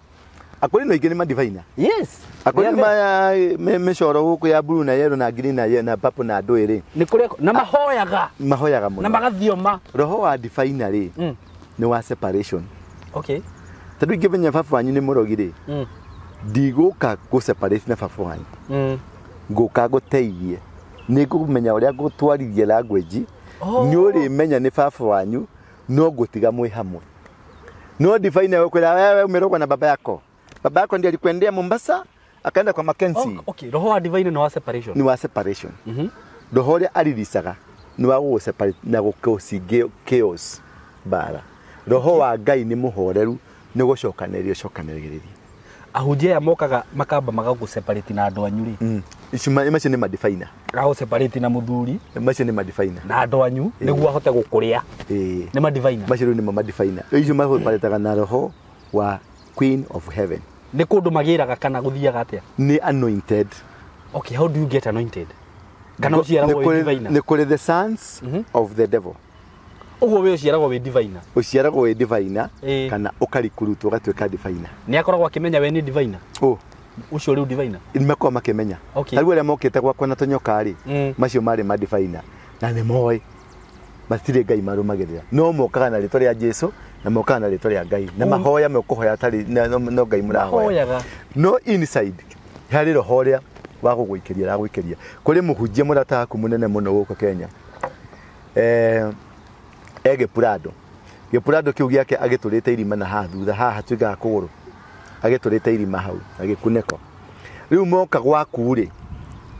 Akũrinũ aingĩ nĩ madiviner. Yes. Akũrinũ maya mĩcoro gũkũ ya blue na yellow na green na yellow na purple na ndũĩ rĩ. Nĩ kũrĩa na mahoyaga. Mahoyaga mũno. Na magathioma. Roho wa diviner rĩ nĩ wa separation. Okay. Tondũ ingĩmenya baba wanyu nĩ mũrogi rĩ. Ndigũka gũ separate na baba wanyu. Ngũka ngũteithie. Nĩ ngũmenya ũrĩa ngũtwarithia language. Nĩ ũrĩmenya nĩ baba wanyu no ngũtiga mwĩ hamwe. No diviner wekwĩra wewe umerogwa na baba yako. Baba yako ndiye alikuendea Mombasa akaenda kwa Mackenzie. Okay, roho wa diviner ni wa separation. Ni wa separation. Roho ũrĩa ariricaga ni wa gũ separate na gũkũcinge chaos bara. Roho wa Ngai nĩ mũhoreru nĩ gũcokanĩrĩria cokanĩrĩria. Ahunjia aya mokaga makamba magagũ separate na andũ anyu rĩ. Icio macio nĩ madiviner. Agagũ separate na mũthuri. Macio nĩ madiviner. Na andũ anyu nĩguo ahote gũkũrĩa. Nĩ madiviner. Macio rĩu nĩ madiviner. Icio maseparataga na roho wa Queen of Heaven. Nĩ kũndũ magĩraga kana gũthiaga atĩa? Nĩ anointed. Okay, how do you get anointed? Kana ũciaragwo wĩ diviner? Nĩ kũrĩ the sons of the devil. Ũguo we ũciaragwo wĩ diviner? Ũciaragwo wĩ diviner kana ũkarikurutwo ũgatuĩka diviner. Nĩ akoragwo akĩmenya we nĩ diviner? Ũcio rĩu diviner? Nĩ makoragwo makĩmenya. Tarĩu arĩa mokĩte gwakwa na tũnyoka rĩ, macio marĩ ma diviner na nĩ moĩ. Matirĩ Ngai marũmagĩrĩra. No mokaga na rĩtwa rĩa Jesu na mokaga na rĩtwa rĩa Ngai. Na mahoya mekũhoya tarĩ no Ngai mũrahoya. No inside harĩ roho ũrĩa wa gũgũikĩria aragũikĩria. Kũrĩ mũhunjia mũrata waku mũnene mũno gũkũ Kenya. Gĩpurado. Gĩpurado kĩu gĩake agĩtũrĩte irima na haha thutha haha tuigaga kũgũrũ. Agĩtũrĩte irima hau agĩkunĩko. Rĩu moka gwaku rĩ,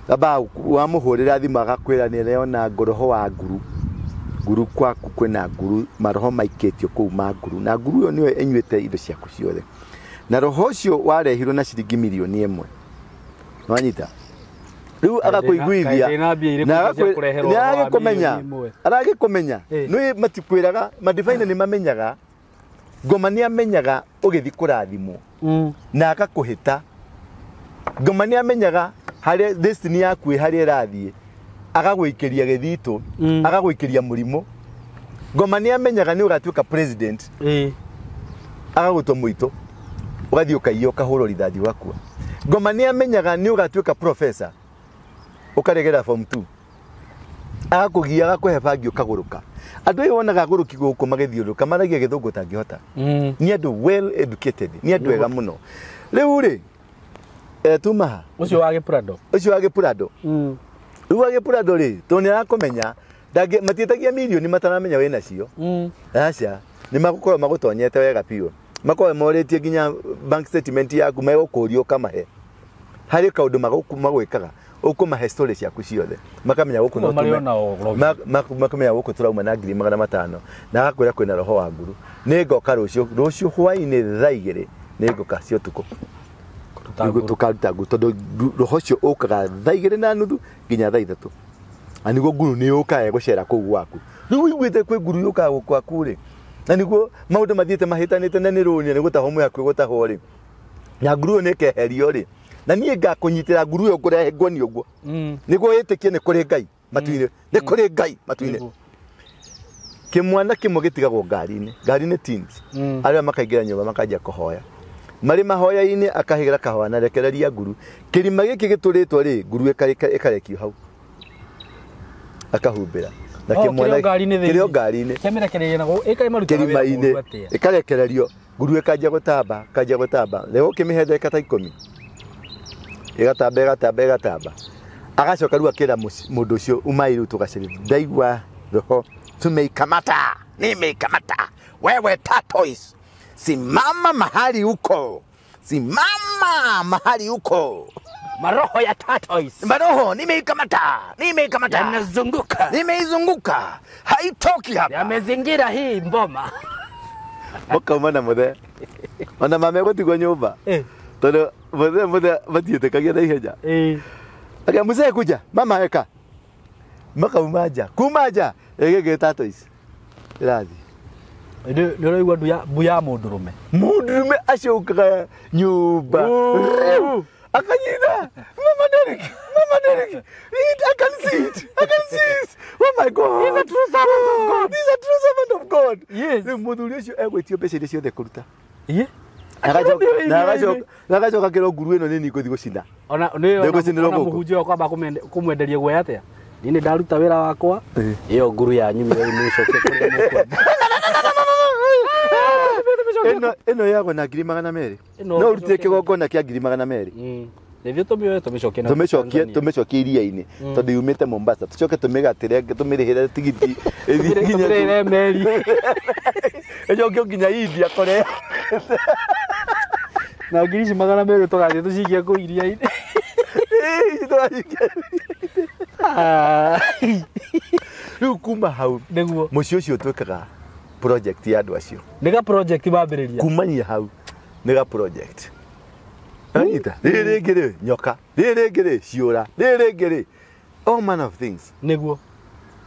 amba wamũhũrĩra thimũ agakwĩra nĩ arona roho wa nguru. Nguru kwaku kwĩna nguru, maroho maikĩtio kũu ma nguru. Na nguru ĩyo nĩyo ĩnyuĩte indo ciaku ciothe. Na roho ũcio warehirwo na ciringi mirioni 1. Nĩwanyita? Rĩu agakũiguithia na agakũmenya. Aragĩkũmenya. Nĩ matikwĩraga, madivine nĩ mamenyaga. Ngoma nĩ amenyaga ũgĩthiĩ kũrathimwo. Na agakũhĩta. Ngoma nĩ amenyaga harĩa destiny yaku ĩ harĩa ĩrathiĩ. Agagũikĩria gĩthitũ, agagũikĩria mũrimũ. Ngoma nĩ amenyaga nĩ ũgatuĩka president. Agagũtua mũitũ. Ũgathiĩ ũkaiya ũkahũrwo rithathi ũgakua. Ngoma nĩ amenyaga nĩ ũgatuĩka professor. Ũkaregera form 2. Agakũgia agakũhe bangi ũkagũrũka. Andũ aya wonaga agũrũki gũkũ magĩthiũrũrũka maragia gĩthũngũ ũtangĩhota. Nĩ andũ well educated, nĩ andũ ega mũno. Rĩu rĩ, tuma ha? Ũcio wa Gĩpurado. Ũcio wa Gĩpurado. Rĩu wa Gĩpurado rĩ, tondũ nĩ arakũmenya, matiĩtagia mirioni mataramenya wĩ nacio. Aca, nĩ magũkorwo magũtonyete wega biũ. Makorwo morĩtie nginya bank statement yaku megũkũria ũkamahe. Harĩ kaũndũ magwĩkaga. Ũkũmahe story ciaku ciothe. Makamenya gũkũ no tume. Makamenya gũkũ tũrauma na 500,000 na agakwĩra kwĩna roho wa nguru. Nĩ ngoka rũciũ, rũciũ hwaĩ-inĩ thaa 2 nĩ ngoka cia ũtukũ. Tũkaruta nguru tondũ roho ũcio ũkaga thaa 2:30 nginya thaa 3. Na nĩguo nguru nĩ yũkaga ĩgũcera kũu gwaku. Rĩu ũiguĩte kwĩ nguru yũkaga gũkũ gwaku rĩ. Na nĩguo maũndũ mathiĩte mahĩtanĩte na nĩ rũni na nĩ gũtahwo mwĩ hakuhĩ gũtahwo rĩ. Na nguru ĩyo nĩ ĩkeherio rĩ. Na niĩ ngakũnyitĩra nguru ĩyo ngũrehe nguoni ũguo. Nĩguo wĩtĩkie nĩ kũrĩ Ngai matu-inĩ. Nĩ kũrĩ Ngai matu-inĩ. Kĩmwana kĩmwe gĩtigagwo ngari-inĩ. Ngari-inĩ teens. Arĩa makaingĩra nyũmba makanjia kũhoya. Marĩ mahoya-inĩ akahĩra kahũa na rekereria nguru. Kĩrima gĩkĩ gĩtũrĩtwo rĩ, nguru ĩkarekio hau. Akahumbĩra. Na kĩmwana kĩrĩ ngari-inĩ. Kĩamĩrekereria na ĩkamarutaga wĩra mũũru atĩa? Ĩkarekererio nguru ĩkanjia gũtamba, ĩkanjia gũtamba. Rĩu ũkĩmĩhe ndagĩka ta 10. Ĩgatamba ĩgatamba ĩgatamba. Agacoka rĩu akĩra mũndũ ũcio umai rĩu tũgacarie. Ndaigua roho tumeikamata, nimeikamata. Wewe tortoise, simama mahali uko. Simama mahali uko. Maroho ya tortoise. Maroho nimeikamata, nimeikamata. Yanazunguka. Nimeizunguka. Haitoki hapa. Yamezingira hii mboma. Mukauma na muthe. Ona mame gutigwo nyumba. Tondu muthe matiĩtĩkagia na ihenya. Aka mzee kuja, mama eka. Makauma nja. Kuma nja ĩgĩgĩ tortoise. Ĩrathiĩ. Nĩ ũraigua mbu ya mũndũrũme. Mũndũrũme acokaga nyũmba. Akanyita. Mama Derek, Mama Derek. I can see it. I can see it. Oh my God. He's a true servant of God. He's a true servant of God. Yes. Rĩu mũthuri ũcio egwĩtio mbeca iria ciothe kũruta. Iye. Na agacoka kĩro nguru ĩno nĩ niĩ ngũthiĩ gũcina. Ona nĩ mũhunjia ũkwamba kũmwenderia guoya atĩa? Niĩ nĩ ndaruta wĩra wakwa. Ĩyo nguru yanyu mĩcoke kũrĩa mũkwenda. Ĩno yagwo na 200,000. No ũrutire kĩgongona kĩa 200,000. Nĩthiĩ tũmĩoe tũmĩcokie na tũmĩcokie iria-inĩ tondũ yumĩte Mombasa tũcoke tũmĩgatĩre tũmĩrĩhĩre tigiti ĩthiĩ nginya tũmĩrĩhĩre meri ĩcoke nginya India kũrĩa na 200,000 tũgathiĩ tũcikie kũu iria-inĩ. Rĩu kuma hau nĩguo mũciĩ ũcio ũtuĩkaga project ya andũ acio. Nĩ ga project mambĩrĩria kumania hau nĩ ga project. Anyita rĩrĩ rĩngĩ rĩ nyoka rĩrĩ rĩngĩ rĩ ciũra rĩrĩ rĩngĩ rĩ all manner of things. Nĩguo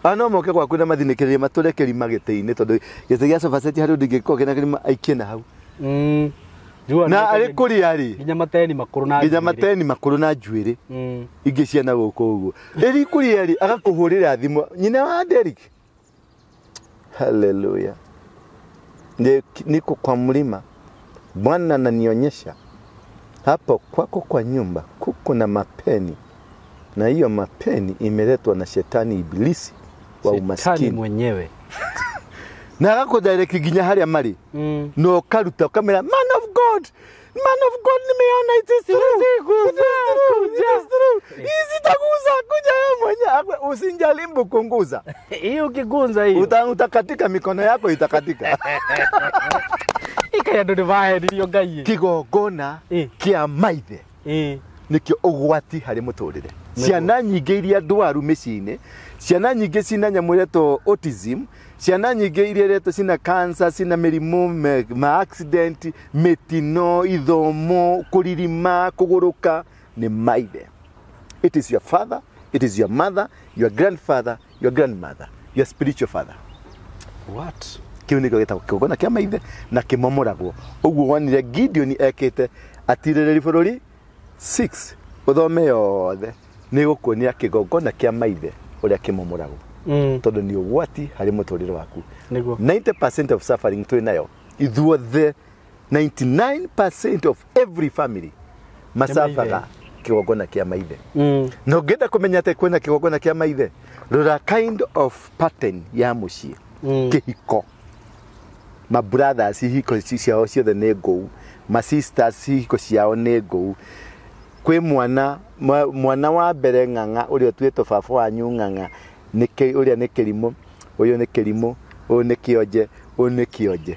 ano moke gwaku na mathinĩkĩrĩrie matũre kĩrima gĩtĩ-inĩ tondũ gĩtĩ gĩa sofa set harĩ ũndũ ingĩkorwo kĩna kĩrima aikie na hau. Na arĩ kũrĩa rĩ nginya mateni makũrũ na nginya mateni makũrũ na njuĩrĩ ingĩ ciana gũkũ ũguo ĩrĩ kũrĩa rĩ agakũhũrĩra thimũ nyina wa Derek. Hallelujah. Niko kwa mlima, Bwana ananionyesha hapo kwako kwa nyumba kuko na mapeni, na hiyo mapeni imeletwa na shetani ibilisi wa umaskini shetani mwenyewe. Na agakudirect nginya haria mari no karuta ukamera man of God, man of God, nimeona it is true, it is true, it is true. Isitaguza kuja wewe mwenyewe, usijaribu kunguza. Hiyo ukigunza hiyo utakatika, mikono yako itakatika. Ikaya ndo ndivaheririo Ngai. Kigongona kia maithe nikio ũgwati harĩ mũtũrĩre. Ciana nyingĩ iria ndwaru mĩciĩ-inĩ, ciana nyingĩ cina nyamũ ĩretwo autism, ciana nyingĩ iria iretwo cina cancer, cina mĩrimũ ma accident, mĩtino, ithomo, kũririma, kũgũrũka, nĩ maithe. It is your father, it is your mother, your grandfather, your grandmother, your spiritual father. What? Kĩu nĩkĩo gĩtagwo kĩgongona kĩa maithe na kĩmomoragwo. Ũguo wonire Gideon ekĩte atirĩrĩri bũrũri 6 ũthome yothe nĩ gũkuonia kĩgongona kĩa maithe ũrĩa kĩmomoragwo. Tondũ nĩ ũgwati harĩ mũtũrĩre waku. 90% of suffering twĩ nayo ithuothe, 99% of every family macabaga kĩgongona kĩa maithe. Na ũngĩenda kũmenya atĩ kwĩna kĩgongona kĩa maithe, rora kind of pattern ya mũciĩ. Kĩhiko, ma brothers ihiko ciao ciothe nĩ ngũu, ma sisters ihiko ciao nĩ ngũu. Kwĩ mwana wa mbere ng'ang'a ũrĩa ũtuĩtwo baba wanyu ng'ang'a, ũrĩa nĩ kĩrimũ, ũyũ nĩ kĩrimũ, ũyũ nĩ kĩonje, ũyũ nĩ kĩonje.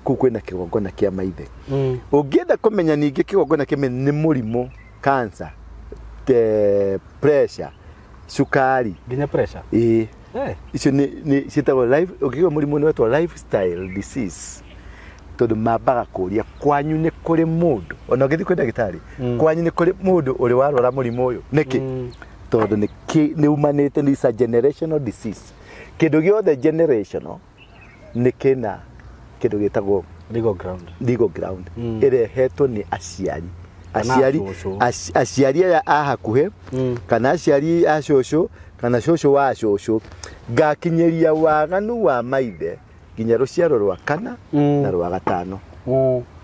Kũu kwĩna kĩgongona kĩa maithe. Ũngĩenda kũmenya ningĩ kĩgongona kĩa maithe nĩ mũrimũ, cancer, pressure, cukari, nginya pressure. Ĩĩ. Icio nĩ ciĩtagwo life, ũngĩigua mũrimũ nĩ wetwo lifestyle disease. Tondũ mambaga kũria kwanyu nĩ kũrĩ mũndũ, ona ũngĩthiĩ kwĩ ndagĩtarĩ, kwanyu nĩ kũrĩ mũndũ ũrĩ warwara mũrimũ ũyũ. Nĩkĩ? Tondũ nĩ umanĩte, nĩ a generational disease. Kĩndũ gĩothe generational nĩ kĩna kĩndũ gĩtagwo legal ground. Legal ground. Ĩrehetwo nĩ aciari. Aciari aciari aya a hakuhĩ, kana aciari a cũcũ, kana cũcũ wa cũcũ, ngakinyĩria waganu wa maithe nginya rũciaro rwa kana na rwa gatano.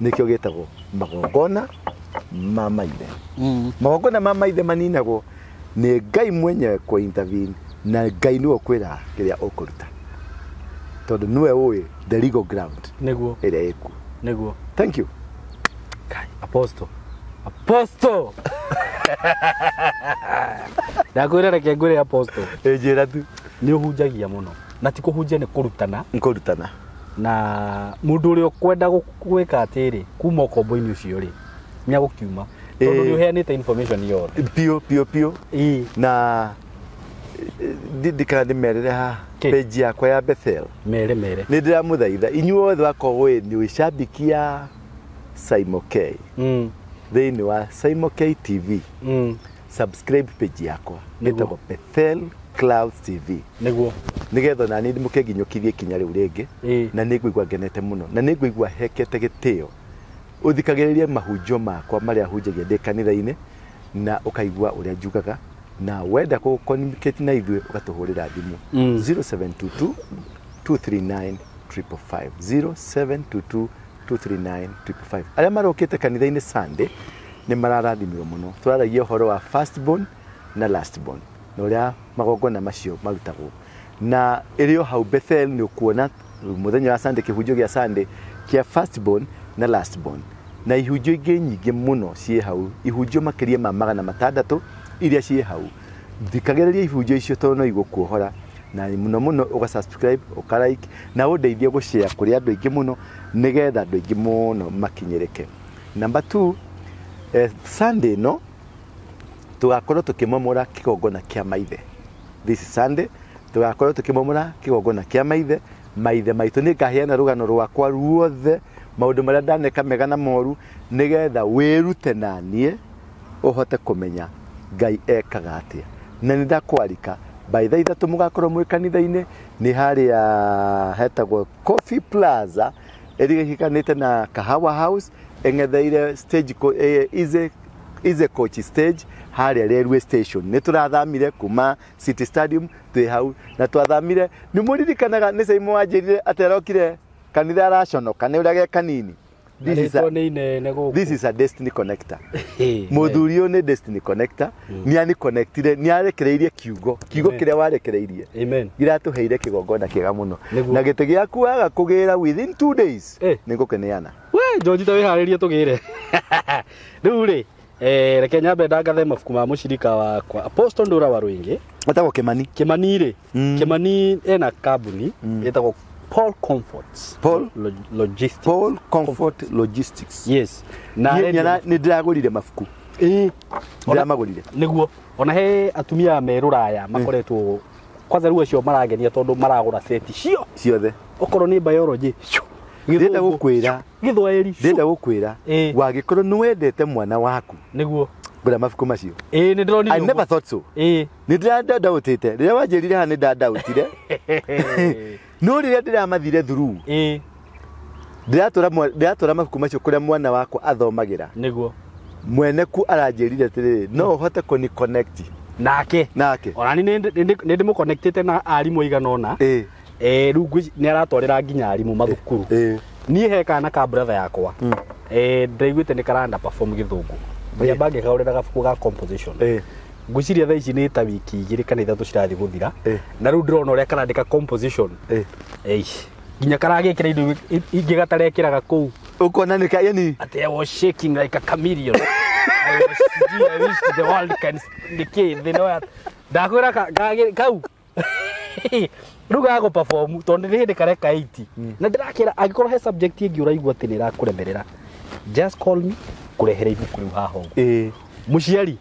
Nĩkĩo gĩtagwo magongona ma maithe. Magongona ma maithe maninagwo nĩ Ngai mwenyewe kũ intervene, na Ngai nĩwe ũkwĩra kĩrĩa ũkũruta, tondũ nĩwe ũĩ the legal ground nĩguo ĩrĩa ĩkuo. Nĩguo. Thank you. Kai, Apostle. Apostle. Ndakwĩra reke ngwĩre Apostle. Njĩra tu. Nĩ ũhunjagia mũno. Na ti kũhunjia nĩ kũrutana. Kũrutana. Na mũndũ ũrĩa ũkwenda gwĩka atĩrĩ kuma ũkombo-inĩ ũcio rĩ, nĩ agũkiuma. Tondũ nĩ ũheanĩte information yothe. Piũ piũ piũ. Na ndikana ndĩmerere haha page yakwa ya Bethel. Mere mere. Nĩ ndĩramũthaitha inyuothe wakorwo nĩ wĩcambiki ya Saimo K. Thĩinĩ wa Saimo K TV. Subscribe page yakwa. Ĩtagwo Bethel Clouds TV. Nĩguo. Nĩgetha na niĩ mũkĩnginyũkithie kinya rĩu rĩngĩ. Na nĩ ngũigua ngenete mũno. Na nĩ ngũigua hekete gĩtĩo. Ũthikagĩrĩrie mahunjio makwa marĩa hunjagia ndĩ kanitha-inĩ na ũkaigua ũrĩa njugaga. Na wenda kũ communicate na ithuĩ ũgatũhũrĩra thimũ 0722 239 555 0722 239 555. Arĩa marokĩte kanitha-inĩ Sunday nĩ mararathimirwo mũno. Tũraragia ũhoro wa firstborn na lastborn na ũrĩa magongona macio marutagwo. Na ĩrĩ o hau Bethel nĩ ũkuona mũthenya wa Sunday kĩhunjio gĩa Sunday kĩa firstborn na lastborn. Na ihunjio ingĩ nyingĩ mũno ciĩ hau, ihunjio makĩria ma 600 iria ciĩ hau. Thikagĩrĩria ihunjio icio tondũ no igũkuohora. Na mũno mũno ũga subscribe, ũka like na ũndeithie gũshare kũrĩ andũ aingĩ mũno nĩgetha andũ aingĩ mũno makinyĩrĩke. Number 2, Sunday no tũgakorwo tũkĩmomora kĩgongona kĩa maithe. This Sunday tũgakorwo tũkĩmomora kĩgongona kĩa maithe. Maithe maitũ nĩ ngaheana rũgano rwakwa ruothe, maũndũ marĩa ndaneka mega na moru, nĩgetha wĩrute na niĩ ũhote kũmenya Ngai ekaga atĩa. Na nĩ ndakwarika by thaa 3 mũgakorwo mwĩ kanitha-inĩ nĩ harĩa hetagwo Coffee Plaza ĩrigikanĩte na Kahawa House ĩng'etheire stage Easy Coach stage harĩa railway station. Nĩ tũrathamire kuma City Stadium twĩ hau na twathamire. Nĩ mũririkanaga nĩ Saimo wanjĩrire atĩ arokire kanitha araconoka nĩ ũrĩa ge kanini. This is a destiny connector. Mũthuri ũyũ nĩ destiny connector. Nĩ ani connectire, nĩ arekereirie kiugo. Kiugo kĩrĩa warekereirie. Amen. Iratũheire kĩgongona kĩega mũno. Na gĩtĩ gĩaku waga kũgĩra within 2 days. Nĩ ngũkĩneana. We George ta wĩharĩrie tũgĩre. Rĩu rĩ, reke nyambe ndangathe mabuku ma mũcirika wakwa Apostle Ndura wa Rwĩngĩ. Etagwo Kimani. Kimani rĩ, Kimani ena kambuni ĩtagwo Paul Comforts. Paul Logistics. Paul Comfort Logistics. Yes. Na nĩ ndĩragũrire mabuku. Ndĩramagũrire. Nĩguo. Ona he atumia me rũraya makoretwo kwanza rĩu acio marangenia tondũ maragũra seti cio ciothe. Okorwo nĩ biology. Ndĩrenda gũkwĩra. Gĩthwaĩri. Ndĩrenda gũkwĩra. Wagĩkorwo nĩ wendete mwana waku. Nĩguo. Gũra mabuku macio. Nĩ ndĩronire. I never thought so. Nĩ ndĩrandaũtĩte. Rĩrĩa wanjĩrire haha nĩ ndandaũtire. No rĩrĩa ndĩramathire through. Ndĩratwara mabuku macio kũrĩa mwana wakwa athomagĩra. Nĩguo. Mwene ku aranjĩrire atĩrĩrĩ, no ũhote kũni connect nake. Nake. Ona niĩ nĩ ndĩmũconnectĩte na arimũ aigana ũna. Rĩu nĩ aratwarĩra nginya arimũ mathukuru. Niĩ he kana ka brother yakwa. Ndĩraiguĩte nĩ karanda perform gĩthũngũ. Ngĩamba ngĩkaũrĩra gabuku ga composition. Ngwĩciria thaa ici nĩ ta wiki 2 kana 3 cirathiĩ gũthira. Na rĩu ndĩrona ũrĩa karandĩka composition. Nginya karagĩkĩra indo ingĩ gatarekĩraga kũu. Ũkona nĩ ka yani atĩ I was shaking like a chameleon. I wish the world can nĩkĩ thĩ no ndakwĩra kau. Rĩu gagũ perform tondũ nĩ hĩndĩ kareka 80. Na ndĩrakĩra angĩkorwo he subject ĩngĩ ũraigua atĩ nĩ ĩrakũremerera, just call me kũrehere ibuku rĩu haha ũguo. Mũciari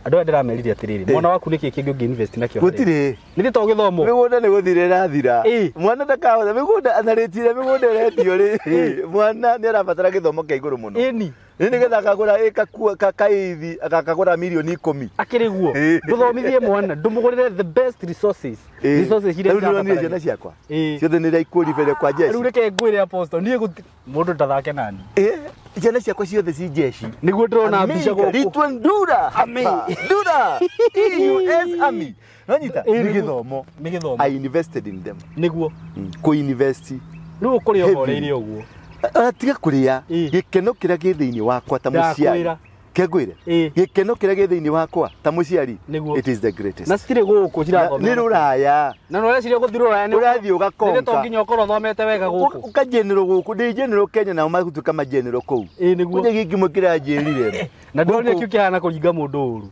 andũ aya ndĩramerire atĩrĩrĩ, mwana waku nĩkĩ kĩngĩ ũngĩ invest nakĩo? Gũtirĩ. Nĩ to gĩthomo. Mĩgũnda nĩ gũthira ĩrathira. Mwana ndakahota mĩgũnda atharĩtire mĩgũnda ĩrendio rĩ. Mwana nĩ arabatara gĩthomo kĩa igũrũ mũno. Ĩni. Nĩ nĩgetha akagũra kaithi akagũra milioni 10. Akĩrĩ guo. Ndũthomithie mwana, ndũmũgũrĩre the best resources. Resources iria Rĩu ndĩronire ciana ciakwa. Ciothe nĩ iraikũribere kwa jeshi. Rĩu reke ngwĩre Apostle, niĩ mũndũ ndathake nani. Ciana ciakwa ciothe ci jeshi. Nĩguo ndĩrona mbica gũkũ. Ritwa Ndura. Army. Ndura. US Army. Nonyita nĩ gĩthomo. Nĩ gĩthomo. I invested in them. Nĩguo. Kũ invest. Rĩu ũkũrĩa ũhoreire ũguo. Tiga kũrĩa gĩkeno kĩrĩa gĩ thĩinĩ wakwa ta mũciari. Kengwĩre. Gĩkeno kĩrĩa gĩ thĩinĩ wakwa ta mũciari. It is the greatest. Na citirĩ gũkũ cirathoma. Nĩ rũraya. Na nĩ ũreciria gũthiĩ rũraya nĩ ũrathiĩ ũgakonka. Nĩ to nginya ũkorwo ũthomete wega gũkũ. Ũkajenero gũkũ, ndĩ jenero Kenya nao magũtuĩka majenero kũu. Nĩguo. Kũrĩa gĩkĩ kĩmwe kĩranjĩrire. Na ndĩronire kĩu kĩhana kũringa mũndũ ũru.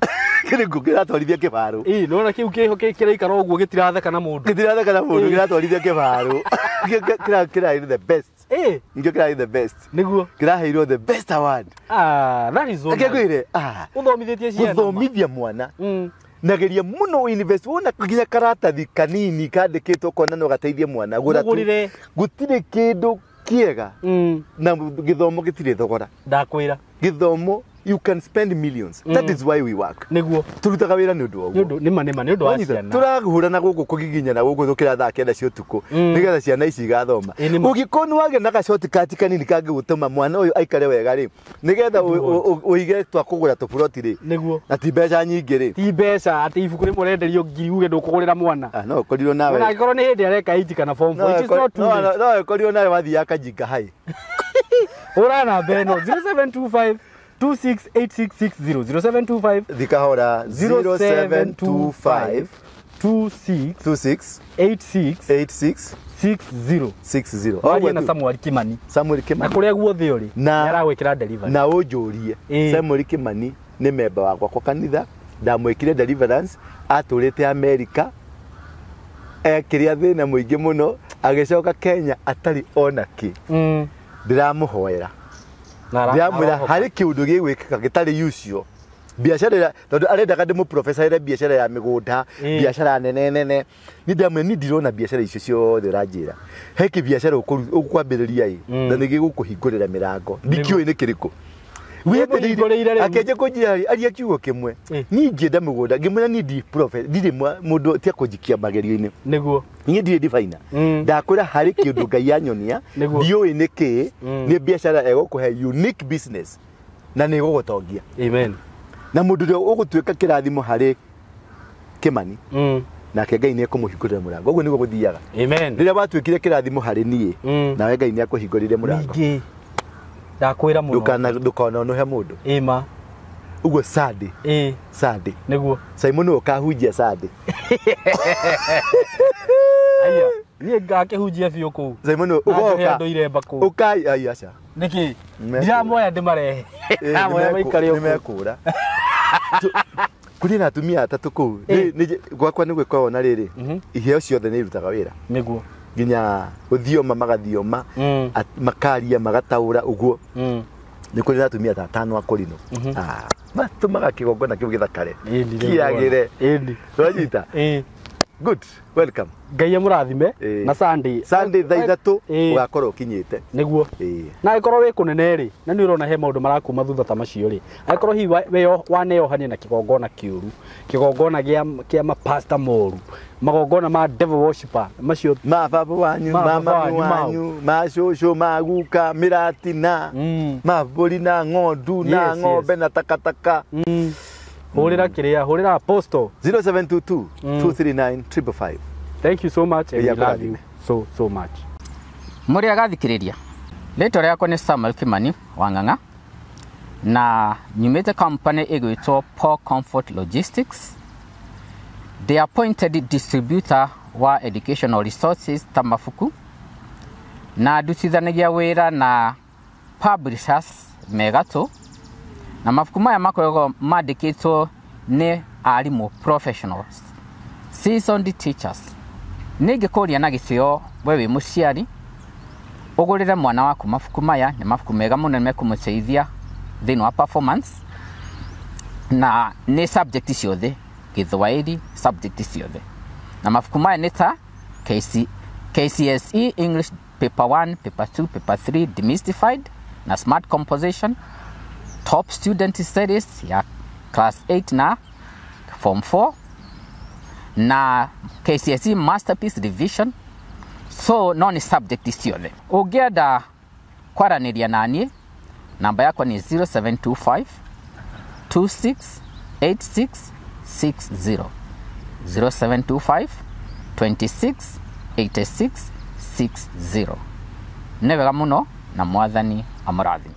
Kĩrĩkũ kĩratwarithia kĩbarũ. Ĩĩ nona kĩu kĩho kĩraikara ũguo gĩtiratheka na mũndũ. Gĩtiratheka na mũndũ kĩratwarithia kĩbarũ. Kĩrarĩ the best. Ĩĩ. Nĩkĩo kĩrarĩ the best. Nĩguo. Kĩraheirwo the best award. Ah, that is so. Reke ngwĩre, ah. Ũthomithĩtie ciana. Gũthomithia mwana. Nageria muno invest wona nginya karatathi kanini kandĩkĩtwo kona no gateithie mwana gũra tu. Gũtirĩ kĩndũ kĩega. Na gĩthomo gĩtirĩ thogora. Ndakwĩra. Gĩthomo you can spend millions. That is why we work. Nĩguo. Turutaga wĩra nĩ ũndũ wa ũguo. Nĩ ũndũ nĩma nĩma nĩ ũndũ wa ciana. Tũrahũrana gũkũ kũgiginyana gũkũ tũkĩra thaa 9 cia ũtukũ nĩgetha ciana ici igathoma. Ũngĩkorwo nĩ wagĩa na ga-shortcut kanini kangĩgũtũma mwana ũyũ aikare wega rĩ, nĩgetha ũige twa kũgũra tũburoti rĩ. Nĩguo. Na ti mbeca nyingĩ rĩ. Ti mbeca atĩ ibuku rĩmwe ũrenderio ngiri uge ndũkũgũrĩra mwana. Ah, no ũkorirwo nawe. Ona angĩkorwo nĩ hĩndĩ areka 8 kana form 4. It is not too late. No ũkorirwo nawe wathiaga Kajinga High. Hũra namba ĩno 0725 268660 0725 thikahora 0725 26 26 86 86 60 60. Warie na Samuel Kimani. Samuel Kimani. Na kuria guothe uri na aragwikira delivery. Na unjurie Samuel Kimani ni memba wakwa kwa kanitha, ndamwikire deliverance, aturite America ekiria thina muingi muno, agicoka Kenya atari ona ki. Ndiramuhoera. Ndiramwira hari kiundu gigwikika gitari ucio biacara ira tondu arendaga ndimu professor ira biacara ya migunda biacara nene nene ni ndamwira ni ndirona biacara icio ciothe uranjira he ki biacara ukwambiriria i na ni gigukuhingurira mirango ndikiũĩ ni kiriku wĩtĩrĩire akenje kunjira aria kiugo kimwe ni ngĩenda mugunda ngĩmwĩra ni ndi prophet ndirĩ mũndũ tia kũnjikia magerio-inĩ nĩguo niĩ ndirĩ diviner ndakwĩra harĩ kĩũndũ Ngai anyonia ndiũĩ nĩ kĩĩ nĩ biacara ĩgũkũhe unique business na nĩ ĩgũgũtongia. Amen. Na mũndũ ũrĩa ũgũtuĩka kĩrathimo harĩ Kimani nake Ngai nĩ ekũmũhingũrĩra mũrango. Ũguo nĩguo gũthiaga. Amen. Rĩrĩa watuĩkire kĩrathimo harĩ niĩ nawe Ngai nĩ akũhingũrĩire mũrango. Ningĩ ndakwĩra mũno ndukanonohe mũndũ. Ĩma. Ũguo Sunday. Ĩ. Sunday. Nĩguo. Simon nĩwe ũkahunjia Sunday. Aya, niĩ ngakĩhunjia biũ kũu. Simon ũgoka. Andũ iremba kũu. Ũkai ai aca. Nĩkĩ? Ndiramoya ndĩmarehe. Ndiramoya maikare ũguo. Nĩmekũra. Kũrĩ na atumia atatũ kũu. Gwakwa nĩ gwĩkoragwo na rĩrĩ. Iheo ciothe nĩ irutaga wĩra. Nĩguo. Nginya gũthioma magathioma makaria magataũra ũguo. Nĩ kũrĩ na atumia ta atano a kũrinũ. Matũmaga kĩgongona kĩu gĩthakare kĩagĩre. Ũranyita? Good, welcome. Ngai amũrathime na Sunday. Sunday thaa 3 ũgakorwo ũkinyĩte. Nĩguo. Na angĩkorwo wĩ kũnene rĩ, na nĩ ũrona he maũndũ marakuma thutha ta macio rĩ, angĩkorwo hihi we waneohania na kĩgongona kĩũru, kĩgongona kĩa mapasta moru, magongona ma devil worshipper macio ma baba wanyu, ma mami wanyu, ma cũcũ, ma guka, mĩratina, ma mbũri na ng'ondu na ng'ombe na takataka. Hũrĩra kĩrĩa, hũrĩra apostle 0722 239 555. Thank you so much and we love you so so much. Mũrĩ agathikĩrĩria. Rĩtwa rĩakwa nĩ Samuel Kimani wa Ng'ang'a na nyumĩte company ĩgwĩtwo Paul Comfort Logistics. The appointed distributor wa educational resources ta mabuku na ndutithanagia wĩra na publishers megatũ na mabuku maya makoragwo mandĩkĩtwo nĩ arimũ professionals, seasoned teachers. Nĩngĩkũria na gĩtĩo we wĩ mũciari ũgũrĩre mwana waku mabuku maya, nĩ mabuku mega mũno nĩmekũmũteithia thĩinĩ wa performance na nĩ subject ciothe, Gĩthwaĩri subject ciothe. Na mabuku maya nĩ ta KCSE English Paper 1, Paper 2, Paper 3 Demystified na Smart Composition, Top Student Series ya Class 8 na Form 4 na KCSE Masterpiece Revision. So no ni subject ciothe. Ũngĩenda kwaranĩria naniĩ, namba yakwa nĩ 0725 26 86 60 0725 26 86 60. Nĩ wega mũno na Mwathani amũrathime.